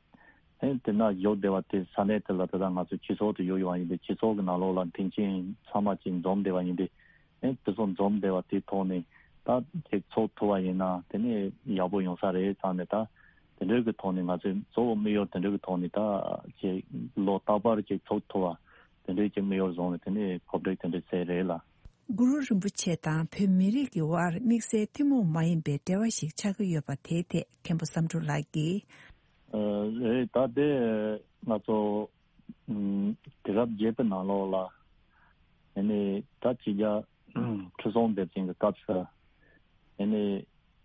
ཨེ་དེ་ན་ཡོད་བསྡད་པ་དེ་ས་གནས་དེ་ལ་ད་ལྟ་ང་ཚོ་སྤྱི་ཚོགས་དེ་ཡོད་ཡོད་པ་ཡིན་དུས་སྤྱི་ཚོགས་ཀྱི་ནང་ལོགས་ལ་མཐུན་རྐྱེན་ཚང་མ་ཅིག་འཛོམས་བསྡད་པ་ཡིན་དུས། ཨེ་དེ་ཚོ་འཛོམས་བསྡད་པ་དེའི་ཐོག་ནས་ད་ཅིག་ཚོགས་ཐུབ་པ་ཡིན་ན་དེ་ནས་ཡག་པོ་ཡོང་ས་རེད་བསམ་ནས། ད་དེ་འདྲའི་གི་ཐོག་ནས་ང་ཚོས་གཙོ་བོ་དམིགས་ཡུལ་དེ་འདྲའི་གི་ཐོག་ནས་ད་ཅིག་ལོ་རྟག་པར་ཅིག་ཚོགས་ཐུབ་པ་དེ་འདྲའི་ཅིག་དམིགས་ཡུལ་བཟུང་ནས་དེ་ནས་གོ་སྒྲིག་དེ་འདྲ་བྱས་རེད་ལ། གུ་རུ་རིན་པོ་ཆེ་དང་བོད་མི་རིགས་ཀྱི་དབར་དམིགས་བསལ་ཐུན་མོང་མ་ཡིན་པའི་འབྲེལ་བ་ཞིག་ཆགས་ཀྱི་ཡོད་པ་དེའི་ཐད་མཁན་པོ་བསམ་གྲུབ་ལགས་ཀྱིས། ཨ་རེད། ད་དེ་ང་ཚོ་ཨམ་དུས་རབས་བརྒྱད་པའི་ནང་ལོགས་ལ་ཨ་ནི་ད་ཕྱི་རྒྱལ་ ཁྲི་སྲོང་ལྡེ་བཙན་གྱི་སྐབས་སུ་ཨ་ནི་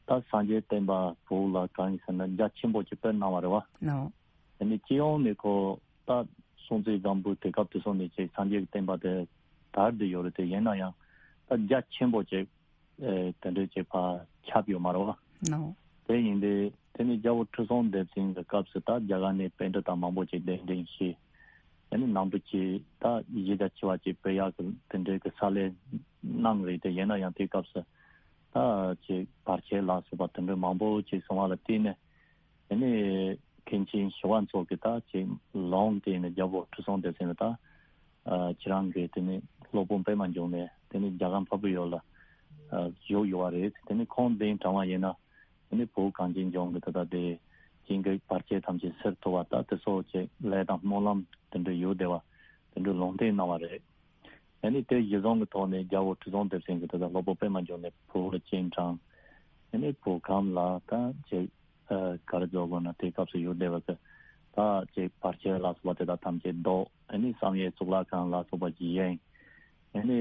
ད་སངས་རྒྱས་བསྟན་པ་བོད་ལ་གང་ཡིན་ཟེར་ན་རྒྱ་ཆེན་པོ་ཅིག་སྤེལ་གནང་བ་རེད་བ། ལགས། ཨ་ནི་སྤྱི་ཡོངས་ནས་ཁོ་ད་སྲོང་བཙན་སྒམ་པོ་དེ་སྐབས་དེ་སོང་ནས་ཅིག་སངས་རྒྱས་ཀྱི་བསྟན་པ་དེ་དར་བསྡད་ཡོད་རེད། དེ་ཡིན་ན་ཡང་ད་རྒྱ་ཆེན་པོ་ཅིག་ཨེ་དེ་འདྲའི་ཅིག་ཕར་ཁྱབ་ཡོད་མ་རེད་བ། ལགས། དེ་ཡིན་དུས་དེ་ནི་རྒྱལ་པོ་ཁྲི་སྲོང་ལྡེ་བཙན་གྱི་སྐབས་སུ་ད་རྒྱ་གར་ནས་པཎྜི་ཏ་མང་པོ་ཅིག་གདན་འདྲེན་བྱས། ཨ་ནི་ནང་པ་ཅིག་ད་གཞི་རྒྱ་ཆེ་བ་ཅིག་སྤེལ་ཡག་གི་དེ་འདྲའི་གི་ས་ལས་གནང་རེད། དེ་ཡིན་ན་ཡང་དེའི་སྐབས་སུ་ད་ཅིག་བར་ཆད་ལ་སོགས་པ་དེ་འདྲ་མང་པོ་ཅིག་སོང་བ་ལ་བརྟེན་ནས་ཨ་ནི་མཁན་ཆེན་ཞི་བ་འཚོ་གིས་ད་ཅིག་ལུང་བསྟན་ནས་རྒྱལ་པོ་ཁྲི་སྲོང་ལྡེ་བཙན་ལ་ད་ཨ་ཁྱེད་རང་གིས་དེ་ནི་སློབ་དཔོན་པད་མ་འབྱུང་གནས་དེ་ནི་རྒྱ་གར་འཕགས་པའི་ཡུལ་ལ་ཨ་བཞུགས་ཡོད་པ་རེད། དེ་ནི་ཁོང་གདན་དྲངས་པ་ཡིན་ན་དེ་ནི་བོད་གངས་ཅན་ལྗོངས་ཀྱི་ད་ལྟ་དེ་ཅིག་གི་བར་ཆད་ཐམས་ཅད་སེལ་ཐུབ་པ་ད་དེ་སོགས་ཀྱི་ལས་དང་སྨོན་ལམ་དེ་འདྲ་ཡོད་བསྡད་པ་དེ་འདྲ་ལུང་བསྟན་གནང་བ་རེད། ཨ་ནི་དེ་གཞི་བཟུང་གི་ཐོག་ནས་རྒྱལ་པོ་ཁྲི་སྲོང་ལྡེ་བཙན་གྱིས་ད་ལྟ་སློབ་དཔོན་པད་མ་འབྱུང་གནས་བོད་ལ་སྤྱན་དྲངས། ཨ་ནི་བོད་ཁམས་ལ་ད་ཅིག་ཨ་ག་རེ་རྫོགས་དགོས་ན་དེ་སྐབས་སུ་ཡོད་བསྡད་པ་གི་ད་ཅིག་བར་ཆད་ལ་སོགས་པ་དེ་དག་ཐམས་ཅད་བཟློག་ཨ་ནི་བསམ་ཡས་གཙུག་ལག་ཁང་ལ་སོགས་པ་བཞེངས། ཨ་ནི་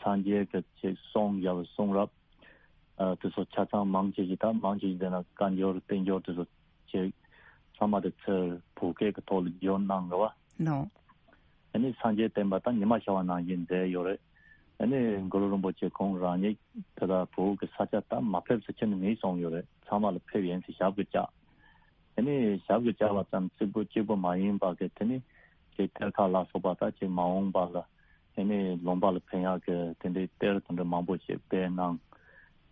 སངས་རྒྱས་ཀྱི་ཅིག་གསུང་བཞག་པའི་གསུང་རབ་ཨ་དེ་ཚོ་ཆ་ཚང་མང་ཆེ་ཞིག་ད་མང་ཆེ་ཞིག་དེ་ན་བཀའ་འགྱུར་བསྟན་འགྱུར་དེ་ཚོ་ཅིག་ཚང་མ་དེ་ཚུར་བོད་སྐད་ཀྱི་ཐོག་ལ་བསྒྱུར་གནང་གི་བ། ལགས། ཨ་ནི་སངས་རྒྱས་བསྟན་པ་ད་ཉི་མ་ཤར་བ་ནང་བཞིན་མཛད་ཡོད་རེད། ཨ་ནི་གུ་རུ་རིན་པོ་ཆེ་ཁོང་རང་ཉིད་དེ་ད་བོད་ཀྱི་ས་ཆ་ད་མ་ཕེབས་ཟེར་ཁྱོན་ནས་མེད་གསུངས་ཡོད་རེད། ཚང་མ་ལ་ཕེབས་ཡིན་ཟེར་ཞབས་ཀྱིས་བཅགས། ཨ་ནི་ཞབས་ཀྱིས་བཅགས་པ་ཙམ་གཅིག་པུ་གཅིག་པུ་མ་ཡིན་པ་གི་དེ་ནི་ཅིག་གཏེར་ཁ་ལ་སོགས་པ་ད་ཅིག་མ་འོངས་པ་ལ་ཨ་ནི་ལུང་པ་ལ་ཕན་ཡག་གི་དེ་འདྲའི་གཏེར་དེ་འདྲ་མང་པོ་ཞིག་སྦས་གནང་།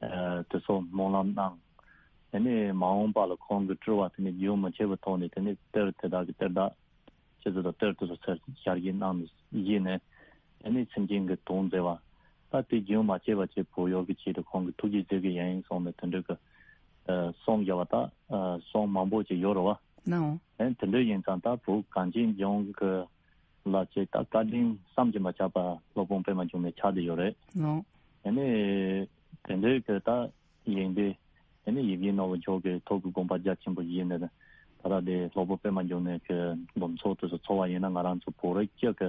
ཨ་དེ་ཚོ་སྨོན་ལམ་གནང་། ཨ་ནི་མ་འོངས་པ་ལ་ཁོང་གི་སྤྲུལ་བ་དེ་ནི་རྒྱུན་མི་ཆད་པའི་ཐོག་ནས་དེ་ནི་གཏེར་དེ་དག་གི་གཏེར་བདག་ཁྱེད་ཚོ་དང་གཏེར་དེ་ཚོ་ཚུར་ཞལ་གྱིས་གནང་ནས་བཞེས་ནས་ཨ་ནི་སེམས་ཅན་གྱི་དོན་མཛད་པ། ད་དེ་རྒྱུན་མ་ཆད་པ་ཅིག་བོད་ཡུལ་གྱི་ཆེད་དུ་ཁོང་གིས་ཐུགས་རྗེ་མཛད་ཀྱི་ཡིན་གསུངས་ནས་དེ་འདྲ་གི་ཨ་གསུང་བཞག་པ་ད་ཨ་གསུང་མང་པོ་ཅིག་ཡོད་རེད་བ། ལགས། ཨ་ནི་དེ་འདྲ་ཡིན་ཙང་ད་བོད་གངས་ཅན་ལྗོངས་ཀྱི་ལ་ཅིག་ད་བཀའ་དྲིན་བསམ་གྱིས་མི་ཁྱབ་པ་སློབ་དཔོན་པད་མ་འབྱུང་གནས་ཆགས་བསྡད་ཡོད་རེད། ལགས། ཨ་ནི་དེ་འདྲའི་གི་ད་ཡིན་དུས་ཨ་ནི་ཡིད་བཞིན་ནོར་བུ་མཆོག་གི་ཐུགས་ཀྱི་དགོངས་པ་རྒྱ་ཆེན་པོ་ཡིན་ནས་ད་ལྟ་དེ་སློབ་དཔོན་པད་མ་འབྱུང་གནས་ཀྱི་འབུམ་ཚོགས་དེ་ཚོ་ཚོགས་པ་ཡིན་ན་ང་རང་ཚོ་བོད་རིགས་སྤྱི་གི་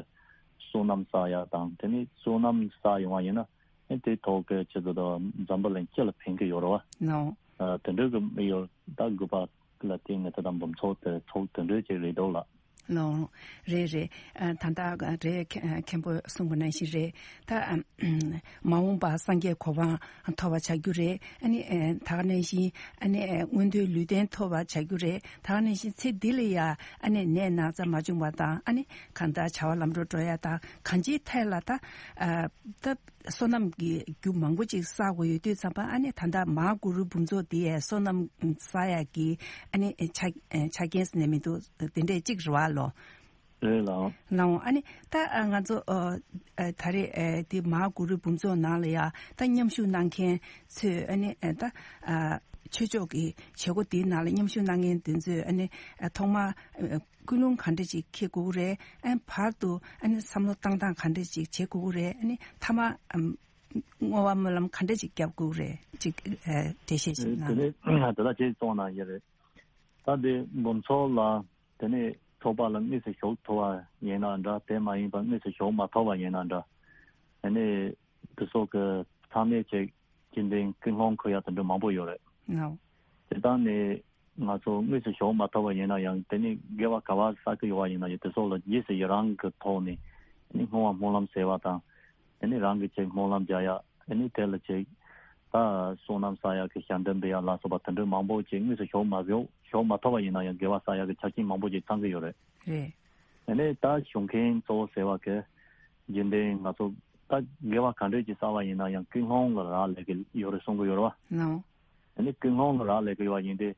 བསོད་ནམས་བསགས་ཡག་དང་དེ་ནི་བསོད་ནམས་བསགས་ཡོང་བ་ཡིན་ན་ཨ་ནི་དེ་ཐོག་གི་ཆེད་དུ་ད་འཛམ་བུ་གླིང་སྤྱི་ལ་ཕན་གྱི་ཡོད་རེད་བ། ལགས། ཨ་དེ་འདྲ་གི་དམིགས་ཡུལ་ད་དགོས་པ་ལ་བརྟེན་ནས་ད་ལྟ་འབུམ་ཚོགས་དེ་ཚོགས་དེ་འདྲ་ཅིག་རེད་འདུག་ལགས། ལགས། རེད་རེད། ཨ་ད་ལྟ་རེད། མཁན་པོས་གསུངས་པ་ནང་བཞིན་རེད། ད་ཨ་མ་འོངས་པ་སངས་རྒྱས་གོ་འཕང་ཐོབ་པ་བྱ་རྒྱུ་རེད། ཨ་ནི་ཨ་ད་ག་ནང་བཞིན་ཨ་ནི་ཨ་མངོན་མཐོའི་ལུས་རྟེན་ཐོབ་པ་བྱ་རྒྱུ་རེད། ད་ག་ནང་བཞིན་ཚེ་འདི་ལ་ཡ་ཨ་ནི་ནད་ན་ཚ་མ་བྱུང་བ་དང་ཨ་ནི་གང་ལྟར་བྱ་བ་ལམ་འགྲོ་འགྲོ་ཡ་དང་གང་ཅིའི་ཐད་ལ་ད་ཨ་ད་བསོད་ནམས་ཀྱི་རྒྱུ་མང་པོ་ཅིག་བསགས་དགོས་ཡོད་དུས་ཙམ་པ་ཨ་ནི་ད་ལྟ་མ་ཧཱ་གུ་རུ་འབུམ་ཚོགས་འདི་ཡས་བསོད་ནམས་བསགས་ཡག་གི་ཨ་ནི་ཆ་ཆ་རྐྱེན་ཟེར་ནས་མི་འདུག་དེ་འདྲས་གཅིག་རེད་བ་ལོ། རེད་ལགས། ལགས་འོང་། ཨ་ནི་ད་ཨ་ང་ཚོ་ཨ་ཨ་ད་རེས་ཨ་དེ་མ་ཧཱ་གུ་རུ་འབུམ་ཚོགས་ནང་ལ་ཡ་ད་མཉམ་ཞུགས་གནང་མཁན་ཚོས་ཨ་ནི་ཨ་ད་ཨ་ཆོས་ཕྱོགས་ཀྱི་བྱེད་སྒོ་དེའི་ནང་ལ་མཉམ་ཞུགས་གནང་མཁན་དེ་ཚོས་ཨ་ནི་ཨ་ཐོག་མ་ཨ་ཀུན་སློང་ག་འདྲ་ཅིག་འཁྱེར་དགོས་ཀྱི་རེད། ཨ་ནི་བར་དུ་ཨ་ནི་བསམ་བློ་བཏང་སྟངས་ག་འདྲ་ཅིག་བྱེད་དགོས་ཀྱི་རེད། ཨ་ནི་མཐའ་མ་ཨམ་བསྔོ་བ་སྨོན་ལམ་ག་འདྲ་ཅིག་བརྒྱབ་དགོས་ཀྱི་རེད། ཅིག་ཨ་འགྲེལ་བཤད་ཅིག་གནང་། དེ་ནས་ད་ལྟ་ཅིག་གསུངས་གནང་ཡོད་རེད། ད་འདི་འབུམ་ཚོགས་ལ་དེ་ནས་ཚོགས་པ་ལ་དངོས་སུ་ཞུགས་ཐུབ་པ་ཡིན་ན་འདྲ། དེ་མ་ཡིན་པ་དངོས་སུ་ཞུགས་མ་ཐུབ་པ་ཡིན་ན་འདྲ། དེ་ནས་དེ་ཚོ་གི་ཚང་མས་ཅིག་རྒྱུན་ལྡན་ཀུན་སློང་འཁོར་ཡ་དེ་འདྲ་མང་པོ་ཡོད་རེད། ལགས། དེ་དག་ནས་ང་ཚོ་དངོས་སུ་ཞུགས་མ་ཐུབ་པ་ཡིན་ན་ཡང་དེ་ནས་དགེ་བ་ག་པར་བསགས་ཀྱི་ཡོད་པ་ཡིན་ན་ཡང་དེ་ཚོ་ལ་རྗེས་སུ་ཡི་རང་གི་ཐོག་ནས་དེ་ནས་བསྔོ་བ་སྨོན་ལམ་ཟེར་བ་དང་། དེ་ནས་རང་གི་ཅིག་སྨོན་ལམ་རྒྱག་ཡ། དེ་ནས་དེ་ལ་ཅིག་ད་བསོད་ནམས་བསགས་ཡག་གི་ཞལ་འདོན་འབུལ་ཡ་ལ་སོགས་པ་དེ་འདྲ་མང་པོ་ཅིག་དངོས་སུ་ཞུགས་མ་ཞུགས་ཞུགས་མ་ཐུབ་པ་ཡིན་ན་ཡང་དགེ་བ་བསགས་ཡག་གི་ཆ་རྐྱེན་མང་པོ་ཅིག་ཚང་གི་ཡོད་རེད། རེད། དེ་ནས་ད་ཞུགས་མཁན་གཙོ་བོ་ཟེར་བ་གི་རྒྱུན་ལྡན་ང་ཚོ་ད་དགེ་བ་ག་འདྲས་ཅིག་བསགས་པ་ཡིན་ན་ཡང་ཀུན་སློང་ལ་རག་ལས་ཀྱི་ཡོད་རེད་གསུང་གི་ཡོད་རེད་བ། ལགས། དེ་ནས་ཀུན་སློང་ལ་རག་ལས་ཀྱི་ཡོད་པ་ཡིན་ཏེ།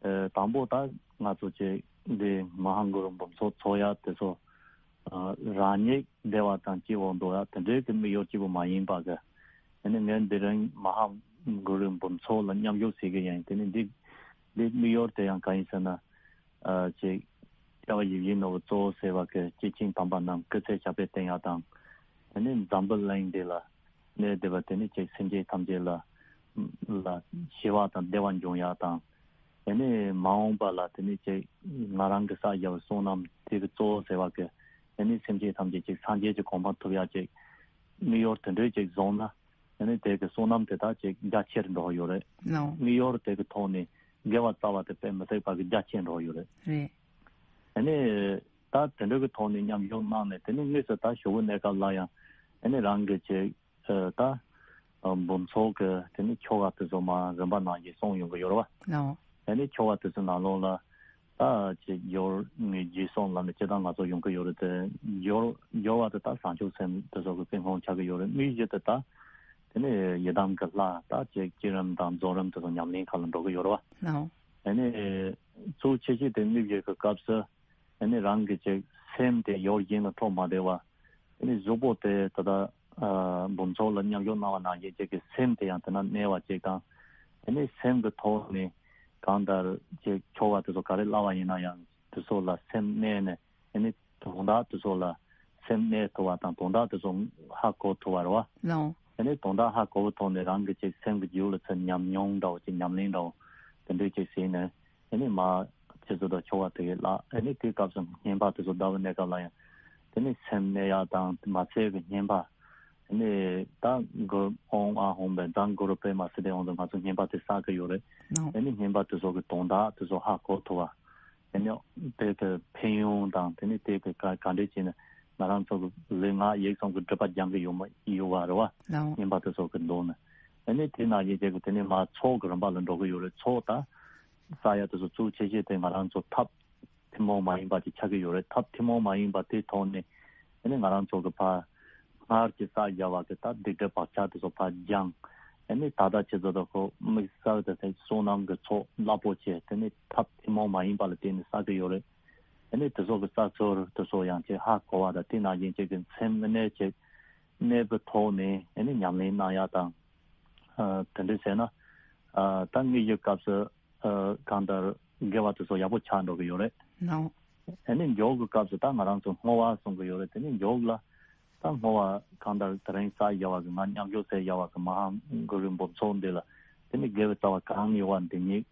ཨ་དང་པོ་ད་ང་ཚོ་ཅིག་འདི་མ་ཧཱ་གུ་རུ་འབུམ་ཚོགས་ཚོགས་ཡ་དེ་ཚོ་ཨ་རང་ཉིད་བདེ་བ་དང་སྐྱིད་པོ་འདུག་ཡ་དེ་འདྲའི་གི་དམིགས་ཡུལ་གཅིག་པུ་མ་ཡིན་པ་གི། དེ་ནས་ངས་འདི་རིང་མ་ཧཱ་གུ་རུ་འབུམ་ཚོགས་ལ་མཉམ་ཞུགས་བྱེད་ཀྱི་ཡིན། དེ་ནས་འདི་འདི་དམིགས་ཡུལ་དེ་ཡང་གང་ཡིན་ཟེར་ན། ཨ་ཅིག་སྐྱབས་པ་ཡིད་བཞིན་ནོར་བུ་གཙོ་བོ་ཟེར་བ་གི་སྐྱེས་ཆེན་དམ་པ་རྣམས་སྐུ་ཚེ་ཞབས་པད་བརྟན་ཡ་དང་། དེ་ནས་འཛམ་བུ་གླིང་འདི་ལ་གནས་བསྡད་པ་དེ་ནི་ཅིག་སེམས་ཅན་ཐམས་ཅད་ལ་ལ་ཞི་བ་དང་བདེ་བ་འབྱུང་ཡ་དང་། དེ་ནས་མ་འོངས་པ་ལ་དེ་ནི་ཅིག་ང་རང་གི་བསགས་བཞག་པའི་བསོད་ནམས་དེ་གི་གཙོ་བོ་ཟེར་བ་གི་དེ་ནི་སེམས་ཅན་ཐམས་ཅད་ཅིག་སངས་རྒྱས་ཀྱི་གོ་འཕང་ཐོབ་ཡ་ཅིག་ དམིགས་ཡུལ་དེ་འདྲའི་ཅིག་བཟུང་ན་ཨ་ནི་དེ་གི་བསོད་ནམས་དེ་དག་ཅིག་རྒྱ་ཆེར་འགྲོ་ཡོད་རེད། ལའོ། དམིགས་ཡུལ་དེ་གི་ཐོག་ནས་དགེ་བ་རྩ་བ་དེ་དཔེ་མི་སྲིད་པ་གི་རྒྱ་ཆེར་འགྲོ་ཡོད་རེད། རེད། ཨ་ནི་ད་དེ་འདྲ་གི་ཐོག་ནས་མཉམ་ཞུགས་གནང་ནས་དེ་ནི་དངོས་སུ་ད་ཞོགས་པའི་གནས་སྐབས་ལ་ཡང་ཨ་ནི་རང་གི་ཅིག་ཨ་ད་འབུམ་ཚོགས་ཀྱི་དེ་ནི་ཆོ་ག་དེ་ཚོ་མ་རིམ་པ་ནང་བཞིན་གསུངས་ཡོང་གི་ཡོད་རེད་བ། ལའོ། ཨ་ནི་ཆོ་ག་དེ་ཚོའི་ནང་ལོགས་ལ་ད་ཅིག་སྦྱོར་དངོས་རྗེས་གསུམ་ལ་ནི་སྤྱིར་བཏང་ང་ཚོ་ཡོང་གི་ཡོད་རེད་དེ། སྦྱོར་སྦྱོར་བ་དེ་ད་བྱང་ཆུབ་སེམས་དེ་ཚོ་གི་ཀུན་སློང་ཆགས་ཀྱི་ཡོད་རེད། དངོས་གཞི་དེ་ད་དེ་ནི་ཡི་དམ་གྱི་ལྷ་ད་ཅིག་བསྐྱེད་རིམ་དང་རྫོགས་རིམ་དེ་ཚོ་ཉམས་ལེན་ཁག་ལ་འགྲོ་གི་ཡོད་རེད་བ། ལའོ། ཨ་ནི་གཙོ་ཆེ་ཤོས་དེ་དངོས་གཞི་གི་སྐབས་སུ་ཨ་ནི་རང་གི་ཅིག་སེམས་དེ་ཡོད་བཞིན་ལ་འཕྲོ་མ་བདེ་བ། ཨ་ནི་གཟུགས་པོ་དེ་ད་ལྟ་ཨ་འབུམ་ཚོགས་ལ་མཉམ་ཞུགས་གནང་བ་ནང་བཞིན་ཅིག་གི་སེམས་དེ་ཡང་དེ་ན་གནས་པ་ཅིག་དང་། ཨ་ནི་སེམས་ཀྱི་ཐོག་ནས་གང་ལྟར་ཅིག་ཆོ་ག་དེ་ཚོ་ག་རེ་བསླབ་པ་ཡིན་ན་ཡང་དེ་ཚོ་ལ་སེམས་གནས་ནས་ཨ་ནི་དོན་དག་དེ་ཚོ་ལ་སེམས་གནས་ཐུབ་པ་དང་དོན་དག་དེ་ཚོ་ཧ་གོ་ཐུབ་པ་རེད་བ། ལའོ། ཨ་ནི་དོན་དག་ཧ་གོ་བའི་ཐོག་ནས་རང་གི་ཅིག་སེམས་ཀྱི་རྒྱུད་ལ་ཚུར་ཉམས་མྱོང་འདྲ་བོ་ཅིག་ཉམས་ལེན་འདྲ་བོ་དེ་འདྲས་ཅིག་བྱས་ནས་ཨ་ནི་མ་ཁྱེད་ཚོ་དང་ཆོ་ག་དེ་གའི་ལ་ཨ་ནི་དེའི་སྐབས་སུ་བསྙེན་པ་དེ་ཚོ་བཟླ་བའི་གནས་སྐབས་ལ་ཡང་དེ་ནི་སེམས་གནས་ཡག་དང་མ་ཚད་ཀྱི་བསྙེན་པ་ཨ་ནི་ད་གུ་རུ་ཨོཾ་ཨཱཿཧཱུྃ་བཛྲ་གུ་རུ་པདྨ་སིདྡྷི་ཧཱུྃ་དང་ང་ཚོ་བསྙེན་པ་དེ་བསགས་ཀྱི་ཡོད་རེད། ལའོ། ཨ་ནི་བསྙེན་པ་དེ་ཚོ་གི་དོན་དག་དེ་ཚོ་ཧ་གོ་ཐུབ་པ། དེ་ནས་དེ་གི་ཕན་ཡོན་དང་དེ་ནས་དེ་གི་ག་ག་འདྲས་བྱས་ནས་ང་རང་ཚོ་གི་ལུས་ངག་ཡིད་གསུམ་གི་སྒྲིབ་པ་སྦྱང་གི་ཡོད་མ་ཡོད་པ་རེད་བ། ལའོ། བསྙེན་པ་དེ་ཚོ་གི་མདོ་ནི། ཨ་ནི་དེ་ནང་བཞིན་བྱས་གི་དེ་ནས་མ་ཚོགས་གི་རིམ་པ་ལ་འགྲོ་གི་ཡོད་རེད། ཚོགས་ད་ས་ཡ་དེ་ཚོ་གཙོ་ཆེ་ཤོས་དེ་ང་རང་ཚོ་ཐབས་ཐུན་མོང་མ་ཡིན་པ་ཅིག་ཆགས་ཀྱི་ཡོད་རེད། ཐབས་ཐུན་མོང་མ་ཡིན་པ་དེ་ཐོག་ནས་ཨ་ནི་ང་རང་ཚོ་གི་ཕ་སྔར་གྱི་བསགས་བཞག་པ་གི་ད་སྡིག་སྒྲིབ་བག་ཆགས་དེ་ཚོ་ཕར་སྦྱང་། ཨ་ནི་ད་ལྟ་ཁྱེད་ཚོ་དང་ཁོ་དམིགས་བསལ་དེ་ཚོ་བསོད་ནམས་ཀྱི་ཚོགས་རླབས་པོ་ཆེ་དེ་ནི་ཐབས་ཐུན་མོང་མ་ཡིན་པ་ལ་བརྟེན་ནས་བསགས་ཀྱི་ཡོད་རེད། ཨ་ནི་དེ་ཚོ་གི་བསགས་ཚུལ་དེ་ཚོ་ཡང་ཅིག་ཧ་གོ་བ་དང་དེ་ནང་བཞིན་ཅིག་གི་སེམས་གནས་ཅིག་གནས་པའི་ཐོག་ནས་ཨ་ནི་ཉམས་ལེན་གནང་ཡག་དང་། ཨ་དེ་འདྲ་བྱས་ན་ཨ་ད་དངོས་ཡོད་སྐབས་སུ་ཨ་གང་ལྟར་དགེ་བ་དེ་ཚོ་ཡག་པོ་ཆགས་འགྲོ་གི་ཡོད་རེད། ལའོ། ཨ་ནི་མཇུག་གི་སྐབས་སུ་ད་ང་རང་ཚོ་བསྔོ་བ་གསུང་གི་ཡོད་རེད། དེ་ནི་མཇུག་ལ་ད་བསྔོ་བ་གང་ལྟར་དེ་རིང་བསགས་བཞག་པ་གི་ང་མཉམ་ཞུགས་བྱས་བཞག་པ་གི་མ་ཧཱ་གུ་རུའི་འབུམ་ཚོགས་འདི་ལ་དེ་ནི་དགེ་བའི་རྩ་བ་གང་ཡོད་པ་འདི་ཉིད་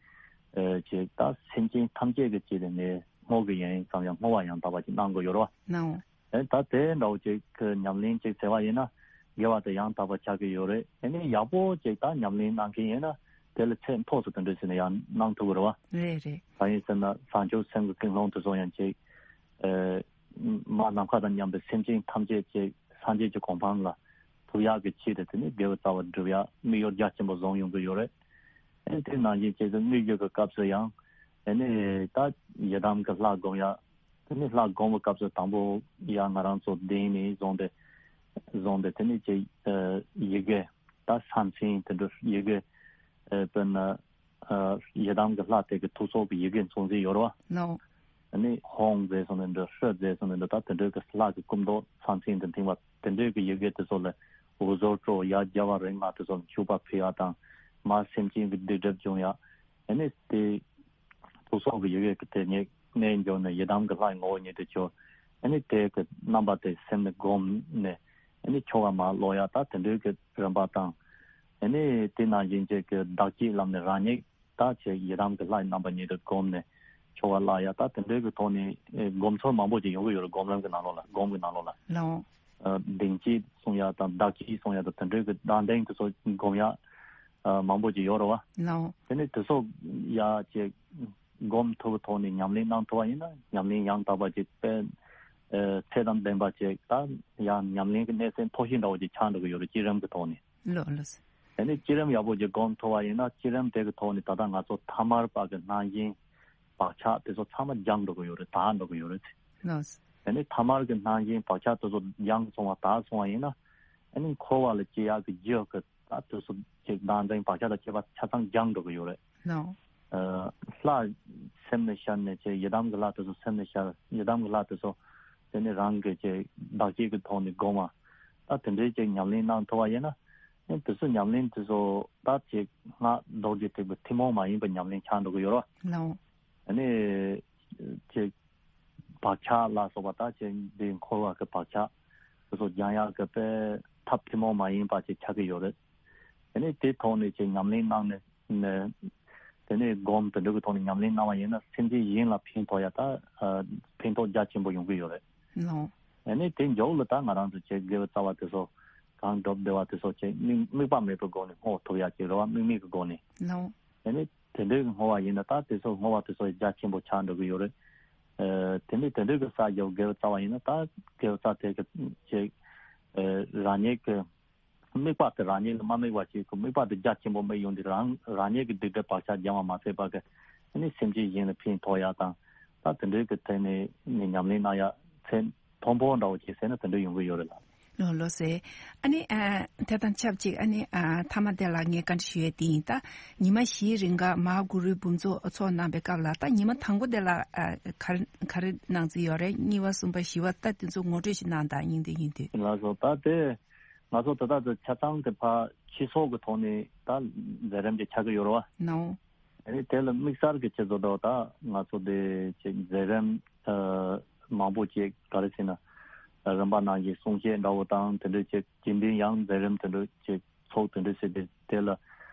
ཨ་ཅིག་ད་སེམས་ཅན་ཐམས་ཅད་ཀྱི་ཆེད་དུ་ངས་བསྔོ་གི་ཡིན་བསམ་ཡང་བསྔོ་བ་ཡང་དག་པ་ཅིག་གནང་དགོས་ཡོད་རེད་བ། ལའོ། ཨེ་ད་དེ་འདྲ་བོ་ཅིག་གི་ཉམས་ལེན་ཅིག་བྱས་པ་ཡིན་ན་དགེ་བ་དེ་ཡང་དག་པ་ཆགས་ཀྱི་ཡོད་རེད། ཨ་ནི་ཡག་པོ་ཅིག་ད་ཉམས་ལེན་གནང་མཁན་ཡིན་ན་དེ་ལ་ཚད་མཐོ་སུ་དེ་འདྲ་ཟེར་ནས་ཡང་གནང་ཐུབ་ཀྱི་རེད་བ། རེད་རེད། གང་ཡིན་ཟེར་ན་བྱང་ཆུབ་སེམས་ཀྱི་ཀུན་སློང་དེ་ཚོ་ཡང་ཅིག་ཨེ་མ་ནམ་མཁའ་དང་མཉམ་པའི་སེམས་ཅན་ཐམས་ཅད་ཅིག་སངས་རྒྱས་ཀྱི་གོ་འཕང་ལ་ཐུག་ཡག་གི་ཆེད་དུ་དེ་ནི་དགེ་བའི་རྩ་བ་སྒྲུབ་ཡག་དམིགས་ཡུལ་རྒྱ་ཆེན་པོ་བཟུང་ཡོང་གི་ཡོད་རེད། ཨ་ནི་དེ་ནང་བཞིན་བྱས་ཏེ་དངོས་ཡོད་ཀྱི་སྐབས་སུ་ཡང་ཨ་ནི་ད་ཡི་དམ་གྱི་ལྷ་བསྒོམ་ཡག་དེ་ནི་ལྷ་བསྒོམ་པའི་སྐབས་སུ་དང་པོ་ཡང་ང་རང་ཚོ་གདན་ནས་བཟུང་སྟེ་བཟུང་སྟེ་དེ་ནི་ཅིག་ཡི་གེ་ད་ས་མཚན་དེ་འདྲ་ཡི་གེ་དཔེར་ན་ཡི་དམ་གྱི་ལྷ་དེ་གི་ཐུགས་སྲོག་གི་ཡི་གེ་མཚོན་བྱེད་ཡོད་རེད་བ། ལའོ། ཨ་ནི་ཧཱུྃ་ཟེར་སོང་ནས་འདྲ་ཧྲཱིཿཟེར་སོང་ནས་འདྲ་ད་དེ་འདྲའི་གི་ལྷ་གི་སྐུ་མདོག་ས་མཚན་དང་མཐུན་པ་དེ་འདྲའི་གི་ཡི་གེ་དེ་ཚོ་ལ་འུ་ཚོ་སྤྲོ་ཡ་རྒྱལ་བ་རིགས་ལྔ་དེ་ཚོ་ལ་མཆོད་པ་ཕུལ་ཡ་དང་མ་སེམས་ཅན་གྱི་སྡིག་སྒྲིབ་སྦྱོང་ཡ། ཨ་ནི་དེ་ཐུགས་སྲོག་གི་ཡི་གེ་གི་དེ་ཉིད་གནས་འགྱུར་ནས་ཡི་དམ་གྱི་ལྷའི་ངོ་བོ་ཉིད་དུ་གྱུར། ཨ་ནི་དེ་གི་རྣམ་པ་དེ་སེམས་ནས་བསྒོམས་ནས་ཨ་ནི་ཆོ་ག་མར་ཀློག་ཡ་ད་དེ་འདྲའི་གི་རིམ་པ་དང་། ཨ་ནི་དེ་ནང་བཞིན་བྱས་ཀྱི་བདག་བསྐྱེད་ལམ་ནས་རང་ཉིད་ད་ཆེ་ཡི་དམ་གྱི་ལྷའི་རྣམ་པ་ཉིད་དུ་བསྒོམས་ནས་ཆོ་ག་བླངས་ཡ་ད་དེ་འདྲའི་གི་ཐོག་ནས་ཨེ་སྒོམ་ཚུལ་མང་པོ་ཅིག་ཡོང་གི་ཡོད་རེད། སྒོམ་རིམ་གྱི་ནང་ལོགས་ལ་སྒོམ་གྱི་ནང་ལོགས་ལ། ལའོ། ཨ་གདེང་བསྐྱེད་གསུང་ཡ་དང་བདག་བསྐྱེད་གསུང་ཡ་དང་དེ་འདྲའི་གི་བདག་གདེང་དེ་ཚོ་སྒོམ་ཡ་ཨ་མང་པོ་ཅིག་ཡོད་རེད་བ། ལའོ། དེ་ནས་དེ་ཚོ་ཡ་ཅིག་སྒོམ་ཐུབ་པའི་ཐོག་ནས་ཉམས་ལེན་གནང་ཐུབ་པ་ཡིན་ན་ཉམས་ལེན་ཡང་དག་པ་ཅིག་དཔེ་ཨ་ཚད་དང་ལྡན་པ་ཅིག་ད་ཡང་ཉམས་ལེན་གྱི་གནས་ཚད་མཐོ་ཤོས་འདྲ་བོ་ཅིག་ཆགས་འགྲོ་གི་ཡོད་རེད། བསྐྱེད་རིམ་གྱི་ཐོག་ནས། ལོས་ལོས། དེ་ནས་བསྐྱེད་རིམ་ཡག་པོ་ཅིག་སྒོམ་ཐུབ་པ་ཡིན་ན་བསྐྱེད་རིམ་དེ་གི་ཐོག་ནས་ད་ལྟ་ང་ཚོ་ཐ་མལ་པ་གི་སྣང་ཞེན་བག་ཆགས་དེ་ཚོ་ཚང་མ་སྦྱངས་འགྲོ་གི་ཡོད་རེད། དག་འགྲོ་གི་ཡོད་རེད། ལོས། དེ་ནས་ཐ་མལ་གྱི་སྣང་ཞེན་བག་ཆགས་དེ་ཚོ་སྦྱངས་སོང་བ་དག་སོང་བ་ཡིན་ན་ཨ་ནི་འཁོར་བ་ལ་སྐྱེ་ཡག་གི་རྒྱུ་གི་ད་དེ་ཚོ་ཅིག་སྣང་ཞེན་བག་ཆགས་དང་བཅས་པ་ཆ་ཚང་སྦྱངས་འགྲོ་གི་ཡོད་རེད། ལོས། ཨ་ལྷ་སེམས་ནས་ཤར་ནས་ཅིག་ཡི་དམ་གྱི་ལྷ་དེ་ཚོ་སེམས་ནས་ཤར། ཡི་དམ་གྱི་ལྷ་དེ་ཚོ་དེ་ནས་རང་གི་ཅིག་བདག་བསྐྱེད་ཀྱི་ཐོག་ནས་སྒོམ་པ་ད་དེ་འདྲའི་ཅིག་ཉམས་ལེན་གནང་ཐུབ་པ་ཡིན་ན། ཨ་ནི་དེ་ཚོ་ཉམས་ལེན་དེ་ཚོ་ད་ཅིག་སྔགས་རྡོ་རྗེ་ཐེག་པའི་ཐུན་མོང་མ་ཡིན་པའི་ཉམས་ལེན་ཆགས་འགྲོ་གི་ཡོད་རེད། ལའོ། ཨ་ནི་ཅིག་བག་ཆགས་ལ་སོགས་པ་ད་ཅིག་འདི་འཁོར་བ་གི་བག་ཆགས་དེ་ཚོ་སྦྱང་ཡག་གི་དཔེ་ཐབས་ཐུན་མོང་མ་ཡིན་པ་ཅིག་ཆགས་ཀྱི་ཡོད་རེད། ཨ་ནི་དེ་ཐོག་ནས་ཅིག་ཉམས་ལེན་གནང་ནས་ནས་དེ་ནས་སྒོམ་དེ་འདྲ་གི་ཐོག་ནས་ཉམས་ལེན་གནང་བ་ཡིན་ན་སེམས་ཅན་གཞན་ལ་ཕན་ཐོགས་ཡ་ད་ཕན་ཐོགས་རྒྱ་ཆེན་པོ་ཡོང་གི་ཡོད་རེད། ལའོ། ཨ་ནི་དེ་མཇུག་ལ་ད་ང་རང་ཚོ་ཅིག་དགེ་བའི་རྩ་བ་དེ་ཚོ་ གང་སྒྲུབ་བདེ་བ་དེ་ཚོ་ཅིག་དམིགས་དམིགས་པ་མེད་པའི་སྒོ་ནས་བསྔོ་ཐུབ་ཡག་ཅིག་རེད་བ། དམིགས་མེད་ཀྱི་སྒོ་ནས། ལའོ། དེ་ནས་དེ་འདྲའི་བསྔོ་བ་ཡིན་ན་ད་དེ་ཚོ་བསྔོ་བ་དེ་ཚོ་རྒྱ་ཆེན་པོ་ཆགས་འགྲོ་གི་ཡོད་རེད། ཨ། དེ་ནས་དེ་འདྲའི་གི་ས་རྒྱབ་དགེ་བའི་རྩ་བ་ཡིན་ན་ད་དགེ་བའི་རྩ་དེ་གི་ཅིག་ཨ། རང་ཉིད་ཀྱི་དམིགས་པ་དེ་རང་ཉིད་ལ་མ་དམིགས་པ་ཅིག་གི་དམིགས་པ་དེ་རྒྱ་ཆེན་པོ་དམིགས་ཡོང་དུས་རང་རང་ཉིད་ཀྱི་སྡིག་སྒྲིབ་བག་ཆགས་སྦྱང་བ་མ་ཟད་པ་གི་ཨ་ནི་སེམས་ཅན་གཞན་ལ་ཕན་ཐོགས་ཡག་དང་། ད་དེ་འདྲའི་གི་ཐད་ནས་ནི་ཉམས་ལེན་གནང་ཡག་ཚད་མཐོན་པོ་འདྲ་བོ་ཅིག་ཟེར་ན་དེ་འདྲ་ཡོང་གི་ཡོད་རེད་ལ། ལོ་ལོ་ཟེར། ཨ་ནི་ཨ། དེ་དང་ཆབས་ཅིག་ཨ་ནི་ཨ། མཐའ་མ་དེ་ལ་ངས་བཀའ་འདྲི་ཞུ་ཡས་དེ་ཡིན། ད་ཉི་མ་བཞིའི་རིང་ག་མ་གུ་རུའི་འབུམ་ཚོགས་ཚོགས་གནང་པའི་སྐབས་ལ་ད་ཉི་མ་དང་པོ་དེ་ལ་ཨ། ག་རེ་ག་རེ་གནང་རྩིས་ཡོད་རེད། གཉིས་པ་གསུམ་པ་བཞི་པ་ད་དེ་ཚོ་ངོ་སྤྲོད་ཞིག་གནང་དང་། སྙིང་བསྡུས་སྙིང་བསྡུས། ལགས་སོ། ད་དེ་ང་ཚོ་ད་ལྟ་དེ་ཆ་ཚང་དེ་ཕར་སྤྱི་ཚོགས་ཀྱི་ཐོག་ནས་ད་མཛད་རིམ་དེ་ཆགས་ཀྱི་ཡོད་རེད་བ། ནའོ། ཨ་ནི་དེ་ལ་དམིགས་བསལ་གྱི་ཆེད་དུ་ད་ལྟ་ང་ཚོ་དེ་ཅིག་མཛད་རིམ་ཨ། མང་པོ་ཅིག་ག་རེ་ཟེར་ན། རིམ་པ་ནང་བཞིན་གསུང་བཤད་འདྲ་བོ་དང་དེ་འདྲའི་ཅིག་རྒྱུན་ལྡན་ཡང་མཛད་རིམ་དེ་འདྲ་ཅིག་ཚོགས་དེ་འདྲ་ཟེར་ཏེ་དེ་ལ་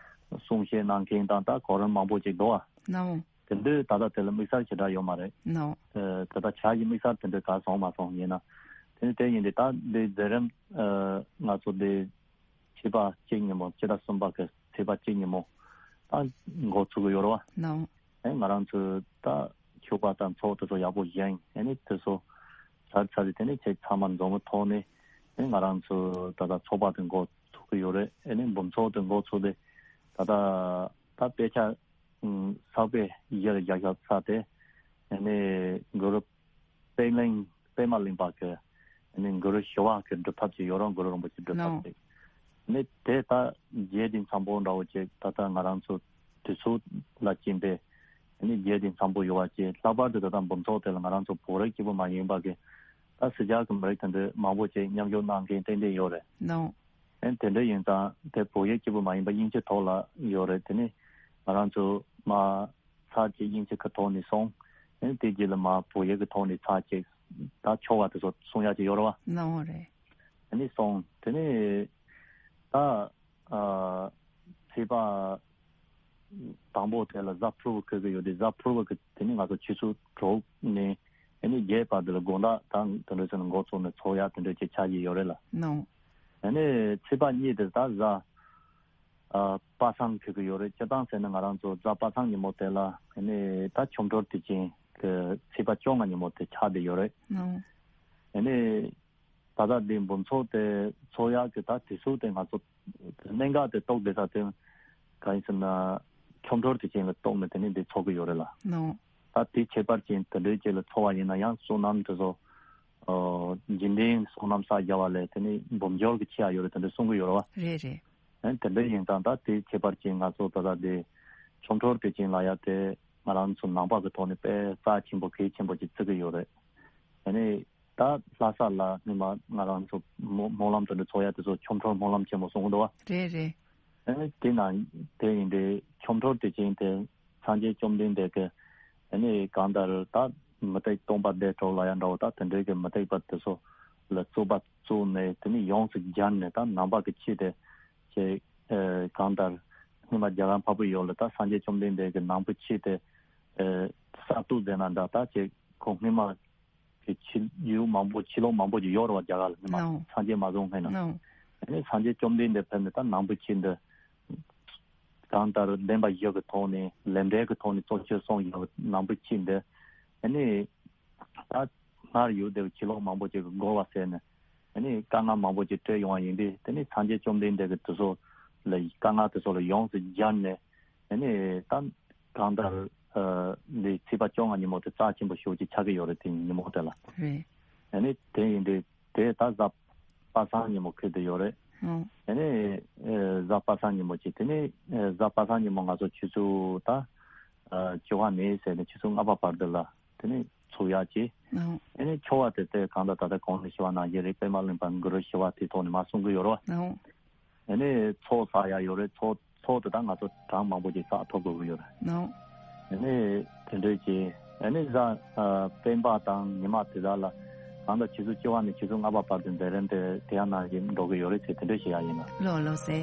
གསུང་བཤད་གནང་མཁན་དང་ད་གོ་རིམ་མང་པོ་ཅིག་འདུག་བ། ནའོ། དེ་འདྲའི་ད་ལྟ་དེ་ལ་དམིགས་བསལ་ཞེ་དྲག་ཡོད་མ་རེད། ནའོ། ཨ། ད་ལྟ་བྱ་ཡི་དམིགས་བསལ་དེ་འདྲའི་ག་སོང་མ་སོང་ཡིན་ན། དེ་ནི་དེ་ཡིན་དུས་ད་འདི་མཛད་རིམ་ཨ། ང་ཚོ་འདི་ཚེས་པ་གཅིག་ཉིན་མོ་སྤྱི་ཟླ་གསུམ་པ་གི་ཚེས་པ་གཅིག་ཉིན་མོ་ད་འགོ་ཚུགས་ཀྱི་ཡོད་རེད་བ། ནའོ། ཨེ་ང་རང་ཚོས་ད་ཕྱུ་པ་དང་ཚོགས་དེ་ཚོ་ཡག་པོ་བཞེངས། ཨེ་ནི་དེ་ཚོ་ཚར་ཚར་རེ་དེ་ནི་ཁྱེད་ཚང་མ་འཛོམས་པའི་ཐོག་ནས་ཨེ་ང་རང་ཚོ་ད་ལྟ་ཚོགས་པ་དེ་འགོ་ཚུགས་ཀྱི་ཡོད་རེད། ཨེ་ནི་འབུམ་ཚོགས་དེ་འགོ་ཚུགས་ཏེ་ད་ལྟ་ད་དཔེ་ཆ་ཚགས་པར་གཞི་ལ་བཞག་བཞག་ཚར་ཏེ་ཨེ་ནི་གུ་རུ་པད་གླིང་པད་མ་གླིང་པ་གི་ཨེ་ནི་གུ་རུ་ཞི་བ་གི་སྒྲུབ་ཐབས་ཅིག་ཡོད་རེད། གུ་རུ་རིན་པོ་ཆེ་སྒྲུབ་ཐབས་ཅིག་ཨེ་ནི་དེ་ད་རྗེས་དེ་མཚམས་པོ་འདྲ་བོ་ཅིག་ད་ལྟ་ང་རང་ཚོ་དུས་ཚོད་ལ་བྱིན་པའི་ཨེ་ནི་རྗེས་དེ་མཚམས་པོ་ཡོད་པ་ཅིག་ལྷག་པར་དུ་ད་ལྟ་འབུམ་ཚོགས་དེ་ལ་ང་རང་ཚོ་བོད་རིགས་གཅིག་པུ་མ་ཡིན་པ་གི་ད་ཕྱི་རྒྱལ་གི་མི་རིགས་དེ་འདྲ་མང་པོ་ཅིག་མཉམ་ཞུགས་གནང་མཁན་ཏན་ཏན་ཡོད་རེད། ནའོ། ཨེ་དེ་འདྲ་ཡིན་ཙང་དེ་བོད་ཡིག་གཅིག་པུ་མ་ཡིན་པ་དབྱིན་ཇི་ཐོག་ལ་ཡོད་རེད། དེ་ནི་ང་རང་ཚོ་མ་ཚར་གཅིག་དབྱིན་ཇི་གི་ཐོག་ནས་སོང་། ཨེ་དེ་རྗེས་ལ་མ་བོད་ཡིག་གི་ཐོག་ནས་ཚར་གཅིག་ད་ཆོ་ག་དེ་ཚོ་གསུང་ཡག་ཅིག་ཡོད་རེད་བ། ནའོ་རེད། དེ་ནས་སོང་དེ་ནས་ད་ཨ་ཚེས་པ་དང་པོ་དེ་ལ་གཟའ་ཕུར་བུ་འཁེལ་གི་ཡོད་དེ། གཟའ་ཕུར་བུ་གི་དེ་ནི་ང་ཚོ་ཆུ་ཚོད་དྲུག་ནས་ཨ་ནི་བརྒྱད་བར་དུ་ལ་དགོང་དག་ད་དེ་འདྲ་ཟེར་ན་འགོ་ཚུགས་ནས་ཚོགས་ཡག་དེ་འདྲ་ཅིག་ཆགས་ཀྱི་ཡོད་རེད་ལ། ནའོ། ཨ་ནི་ཚེས་པ་གཉིས་དེ་ད་གཟའ་ཨ་པ་སངས་འཁེལ་གི་ཡོད་རེད། སྤྱིར་བཏང་ཟེར་ན་ང་རང་ཚོ་གཟའ་པ་སངས་ཉིན་མོ་དེ་ལ་ཨ་ནི་ད་ཆོ་འཕྲུལ་དུས་ཆེན་གི་ཚེས་པ་བཅོ་ལྔ་ཉིན་མོ་དེ་ཆགས་བསྡད་ཡོད་རེད། ནའོ། ཨ་ནི་ད་ལྟ་འདི་འབུམ་ཚོགས་དེ་ཚོགས་ཡག་གི་ད་དུས་ཚོད་དེ་ང་ཚོ་གནད་འགག་དེ་རྟོགས་བསྡད་ས་དེ་གང་ཡིན་ཟེར་ན་ཆོ་འཕྲུལ་དུས་ཆེན་ལ་གཏོགས་ནས་དེ་ནི་འདི་ཚོགས་ཀྱི་ཡོད་རེད་ལ། ནའོ། ད་དེ་ཁྱད་པར་ཅན་དེ་འདྲའི་ཅིག་ལ་ཚོགས་པ་ཡིན་ན་ཡང་བསོད་ནམས་དེ་ཚོ་ཨོ་འཇིག་རྟེན་བསོད་ནམས་བསགས་རྒྱ་བ་ལས་དེ་ནི་འབུམ་འགྱུར་གྱི་ཆེ་ཡ་ཡོད་རེད་དེ་འདྲ་གསུང་གི་ཡོད་རེད་བ། རེད་རེད། ཨ་དེ་འདྲ་ཡིན་ཙང་ད་དེ་ཁྱད་པར་ཅན་ང་ཚོ་ད་ལྟ་དེ་ཆོ་འཕྲུལ་དུས་ཆེན་ལ་ཡ་དེ་ང་རང་ཚོ་ནང་པ་གི་ཐོག་ནས་དཔེ་རྩ་ཆེན་པོ་གལ་ཆེན་པོ་ཅིག་བརྩི་གི་ཡོད་རེད། ཨ་ནི་ད་ལྷ་ས་ལ་སྔོན་མ་ང་རང་ཚོ་སྨོན་སྨོན་ལམ་དེ་འདྲ་ཚོགས་ཡ་དེ་ཚོ་ཆོ་འཕྲུལ་སྨོན་ལམ་ཆེན་མོ་གསུང་གི་འདུག་བ། རེད་རེད། ཨ་ནི་དེ་ན་དེ་ཡིན་དུས་ཆོ་འཕྲུལ་དུས་ཆེན་དེ་སངས་རྒྱས་བཅོམ་ལྡན་འདས་ཀྱི་ཨ་ནི་གང་ལྟར་ད་མུ་སྟེགས་སྟོང་པ་བདེ་གྲོལ་ལ་ཡ་འདྲ་བོ་ད་དེ་འདྲའི་གི་མུ་སྟེགས་པ་དེ་ཚོ་ལ་རྩོད་པ་རྩོད་ནས་དེ་ནི་ཡོངས་སུ་སྦྱར་ནས་ད་ནང་པ་གི་ཆོས་དེ་ཅིག་ཨ་གང་ལྟར་སྔོན་མ་རྒྱ་གར་འཕགས་པའི་ཡུལ་ལ་ད་སངས་རྒྱས་བཅོམ་ལྡན་འདས་ཀྱི་ནང་པའི་ཆོས་དེ་ཨ་གསར་གཏོད་མཛད་ན་འདྲ། ད་ཅིག་ཁོང་སྔོན་མ་གི་ཕྱི་ཡུལ་མང་པོ་ཕྱི་ལོགས་མང་པོ་ཅིག་ཡོད་རེད་བ། རྒྱ་གར་ལ་སྔོན་མ་ནའོ། སངས་རྒྱས་མ་བྱོན་སྔོན་ན། ནའོ། ཨ་ནི་སངས་རྒྱས་བཅོམ་ལྡན་འདས་ཕེབས་ནས་ད་ནང་པའི་ཆོས་འདི་གང་ལྟར་བདེན་པ་བཞི་གི་ཐོག་ནས་ལས་འབྲས་ཀྱི་ཐོག་ནས་གཙོ་ཆེར་གསུངས་ཡོད་པའི་ནང་པའི་ཆོས་འདི་ཨ་ནི་ད་སྔར་ཡོད་བསྡད་པའི་ཕྱི་ལོགས་མང་པོ་ཅིག་གིས་རྒོལ་བ་བྱས་ནས་ཨ་ནི་དཀའ་ངལ་མང་པོ་ཅིག་སྤྲད་ཡོང་བ་ཡིན་དུས་དེ་ནི་སངས་རྒྱས་བཅོམ་ལྡན་འདས་ཀྱིས་དེ་ཚོ་ལ་དཀའ་ངལ་དེ་ཚོ་ལ་ཡོངས་སུ་སྦྱར་ནས། ཨ་ནི་ད་གང་ལྟར་ཨ་འདི་ཚེས་པ་བཅོ་ལྔ་ཉིན་མོ་དེ་རྩ་ཆེན་པོ་ཞེ་པོ་ཅིག་ཆགས་ཀྱི་ཡོད་རེད། དེ་ཉིན་མོ་དེ་ལ། རེད། ཨ་ནི་དེ་ཡིན་དུས་དེ་ད་གཟའ་པ་སངས་ཉིན་མོ་འཁེལ་བསྡད་ཡོད་རེད། ཨོ། ཨ་ནི་ཨ་གཟའ་པ་སངས་ཉིན་མོ་ཅིག་དེ་ནི་ཨ་གཟའ་པ་སངས་ཉིན་མོ་ང་ཚོ་ཆུ་ཚོད་ད་ཨ་བཅོ་ལྔ་ནས་ཟེར་ནས་ཆུ་ཚོད་ལྔ་པ་བར་དུ་ལ་དེ་ནི་ཚོགས་ཡག་ཅིག་ཨོ། ཨ་ནི་ཆོ་ག་དེ་དེ་གང་ལྟར་ད་ལྟ་གོང་ནས་ཞུས་པ་ནང་བཞིན་རེད། པད་མ་གླིང་པ་གུ་རུ་ཞི་བ་དེའི་ཐོག་ནས་མར་གསུང་གི་ཡོད་རེད་བ། ཨོ། ཨ་ནི་ཚོགས་བསགས་ཡག་ཡོད་རེད། ཚོགས་ཚོགས་དེ་དག་ང་ཚོ་གྲངས་མང་པོ་ཅིག་བསགས་ཐུབ་དགོས་ཀྱི་ཡོད་རེད། ནོ། ཨ་ནི་དེ་འདྲས་ཀྱི་ཨ་ནི་གཟའ་ཨ་སྤེན་པ་དང་ཉི་མ་དེ་དག་ལ་གང་ལྟར་ཆུ་ཚོད་བཅུ་པ་ནས་ཆུ་ཚོད་ལྔ་པ་བར་དུ་མཛད་རིམ་དེ་དེ་ཡང་ནང་བཞིན་འགྲོ་གི་ཡོད་རེད་ཟེར་དེ་འདྲས་ཞུ་ཡག་ཡིན་ལ། ལོ་ལོ་ཟེར།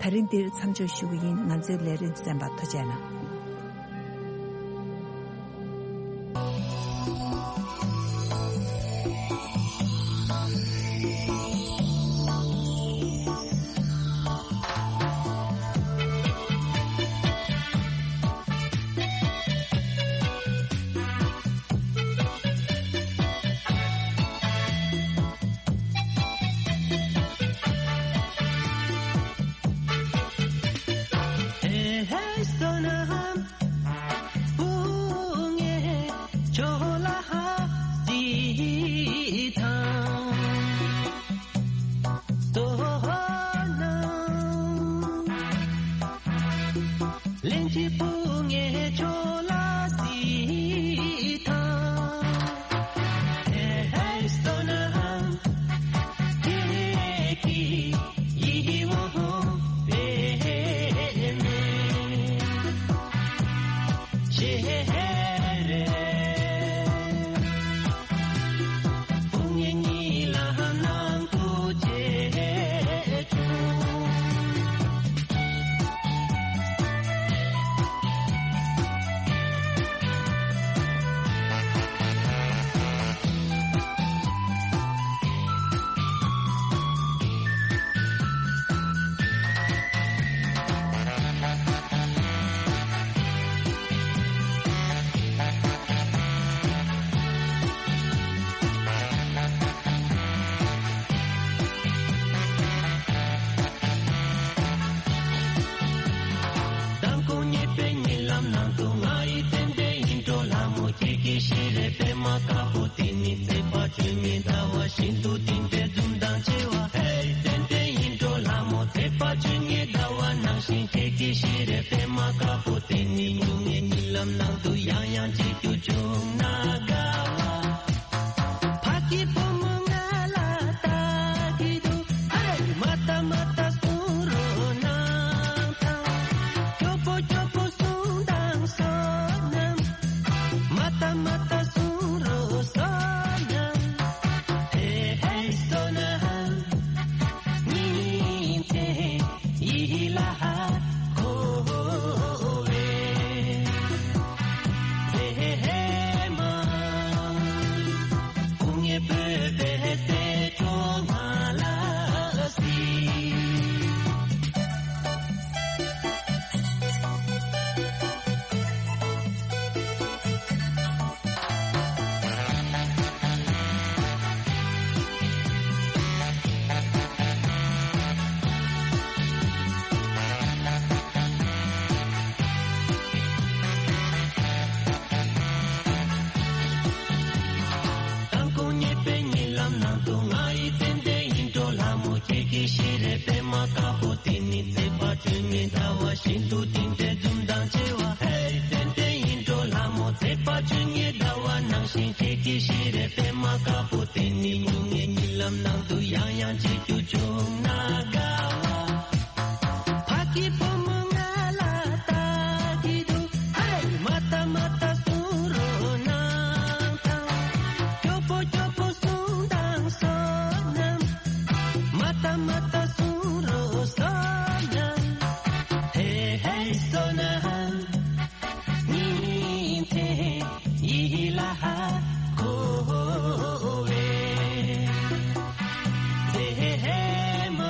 ད་རིང་འདིར་མཚམས་འཇོག་ཞུ་གི་ཡིན། ང་ཚོའི་ལས་རིམ་གསན་པར་ཐུགས་རྗེ་གནང་། དཀར་པོ་དེ་ནི་སྨྱུང་གནས་གཉིད་ལམ་ནང་དུ་ཡང་ཡང་མཇལ་རྒྱུ་བྱུང་ན་དགའ་བ། ཕ་གི་བུ་མོ་ང་ལ་ལྟ་གི་འདུག་ཧེ། མ་ལྟ་མ་ལྟ་གསུང་རོགས་གནང་དང་། སྐྱོ་པོ་སྐྱོ་པོ་གསུང་དང་བསོད་ནམས། མ་ལྟ་མ་ལྟ་གསུང་རོགས་བསོད་ནམས། ཧེ་ཧེ་བསོད་ནམས། ཉིན་མཚན་ཡིད་ལ་འཁོར་བའི་ཧེ་ཧེ་མ། སྐུ་ངལ་སྤོས་པའི་སྲས་མཆོག་ང་ལ་གཟིགས། དང་ཁོང་ཉེས་པའི་གཉིད་ལམ་ནང་དུ་ང་ཡི་ཙན་དན་ཡིད་འཕྲོག་ལྷ་མོ་ཁྱེད་ཀྱི་ཤེས་རབ་པད་མ་དཀར་པོ་དེ་ནི་མཛེས་པ་སྤྲིན་མེད་ཟླ་བ་བཞིན་དུ་བསྟན་པའི་འཛུམ་མདངས་ཆེ་བ། ཧེ་ཙན་དན་ཡིད་འཕྲོག་ལྷ་མོ་མཛེས་པ་སྤྲིན་མེད་ཟླ་བ་ནང་བཞིན་ཁྱེད་ཀྱི་ཤེས་རབ་པད་མ་དཀར་པོ་དེ་ནི་སྨྱུང་གནས་གཉིད་ལམ་ནང་དུ་ཡང་ཡང་མཇལ་རྒྱུ་བྱུང་ན་དགའ་བ། ཕ་གི་བུ་མོ་ང་ལ་ལྟ་གི་འདུག་ཧེ། མ་ལྟ་མ་ལྟ་གསུང་རོགས་གནང་དང་། སྐྱོ་པོ་སྐྱོ་པོ་གསུང་དང་བསོད་ནམས། མ་ལྟ་མ་ལྟ་གསུང་རོགས་བསོད་ནམས། ཧེ་ཧེ་བསོད་ནམས། ཉིན་མཚན་ཡིད་ལ་འཁོར་བའི་མཛེས་མ།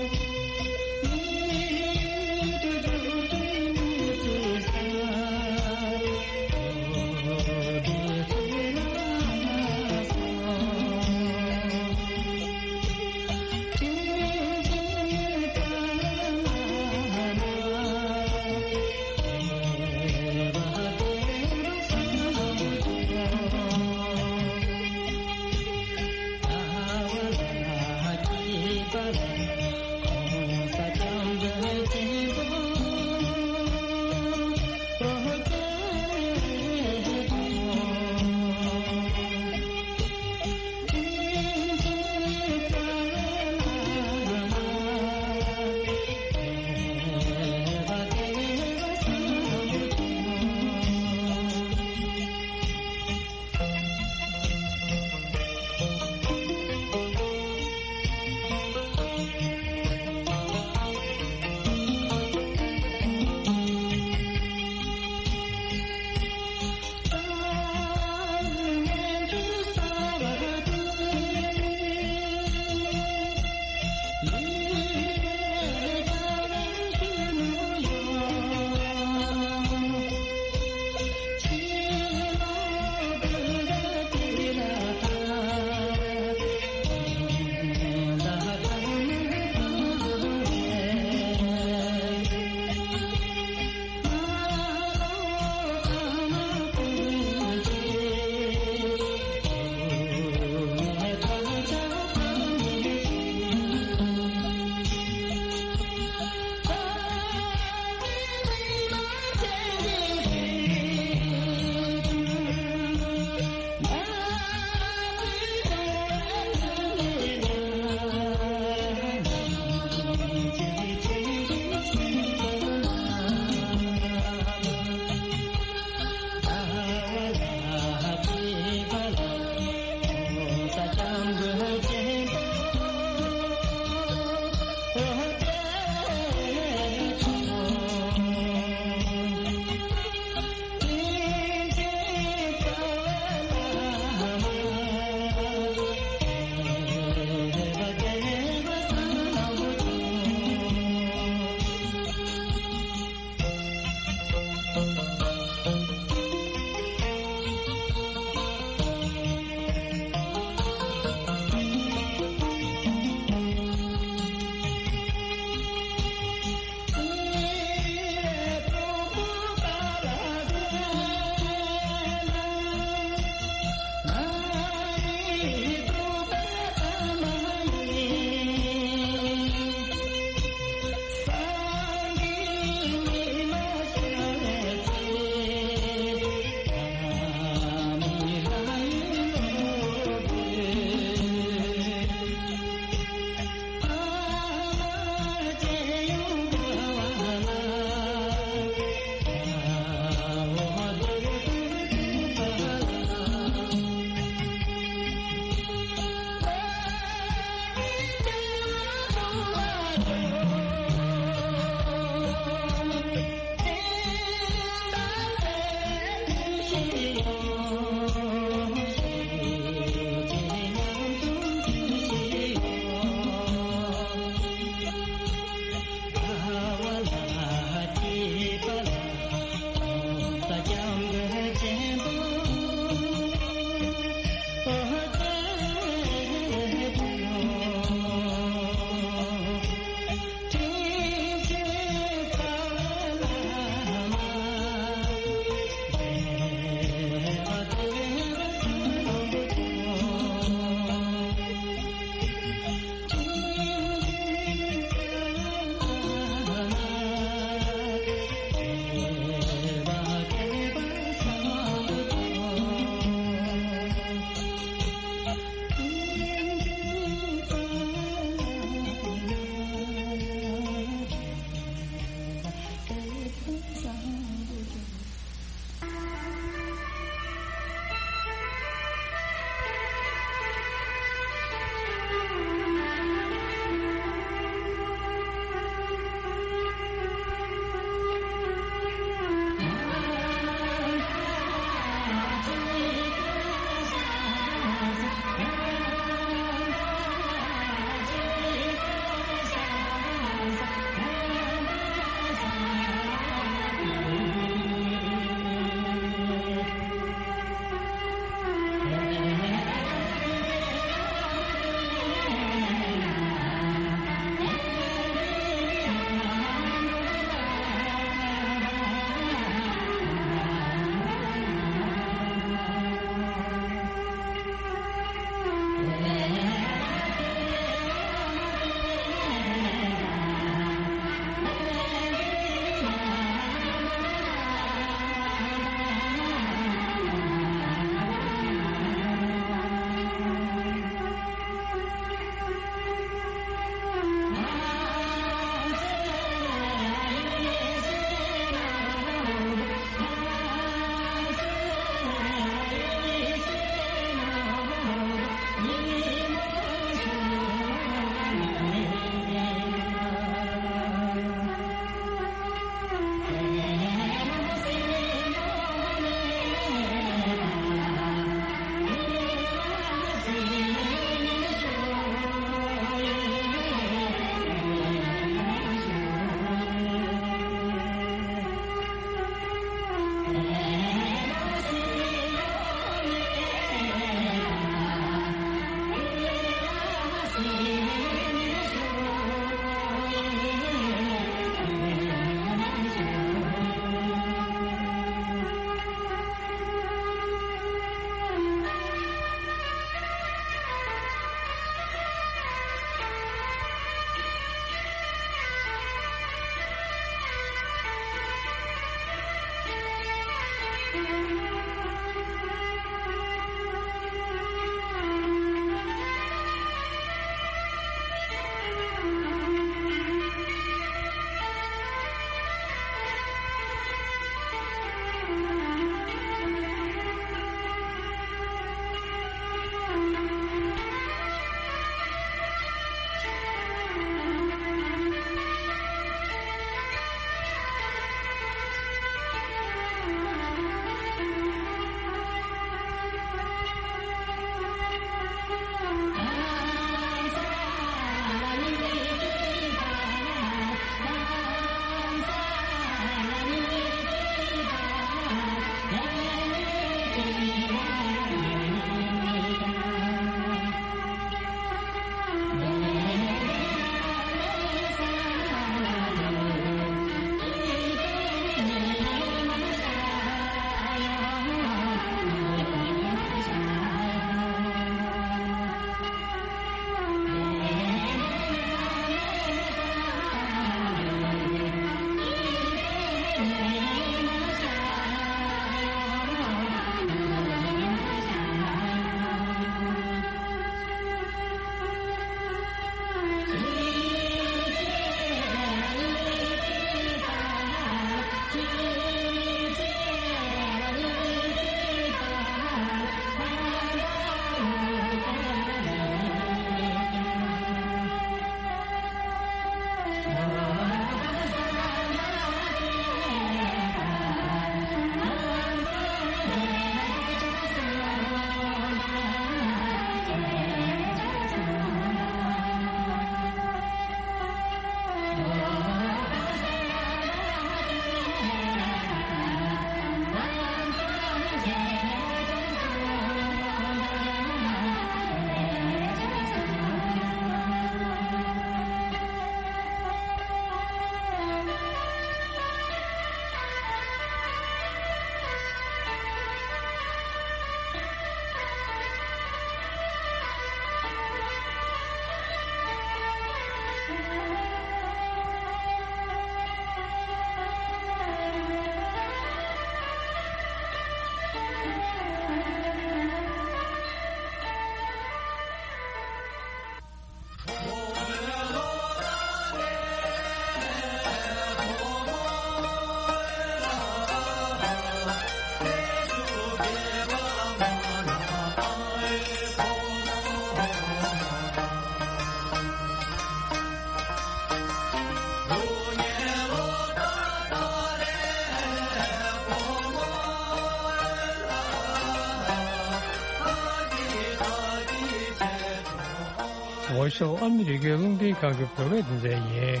ཝོ་ཤོ་ཨ་མི་རི་ཀའི་རླུང་འཕྲིན་ཁང་གི་བོད་སྐད་སྡེ་ཚན་ཡིན།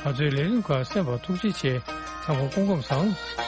ང་ཚོའི་ལས་རིམ་ཁག་གསན་པར་ཐུགས་རྗེ་ཆེ། ཚང་མ་སྐུ་ཁམས་བཟང་།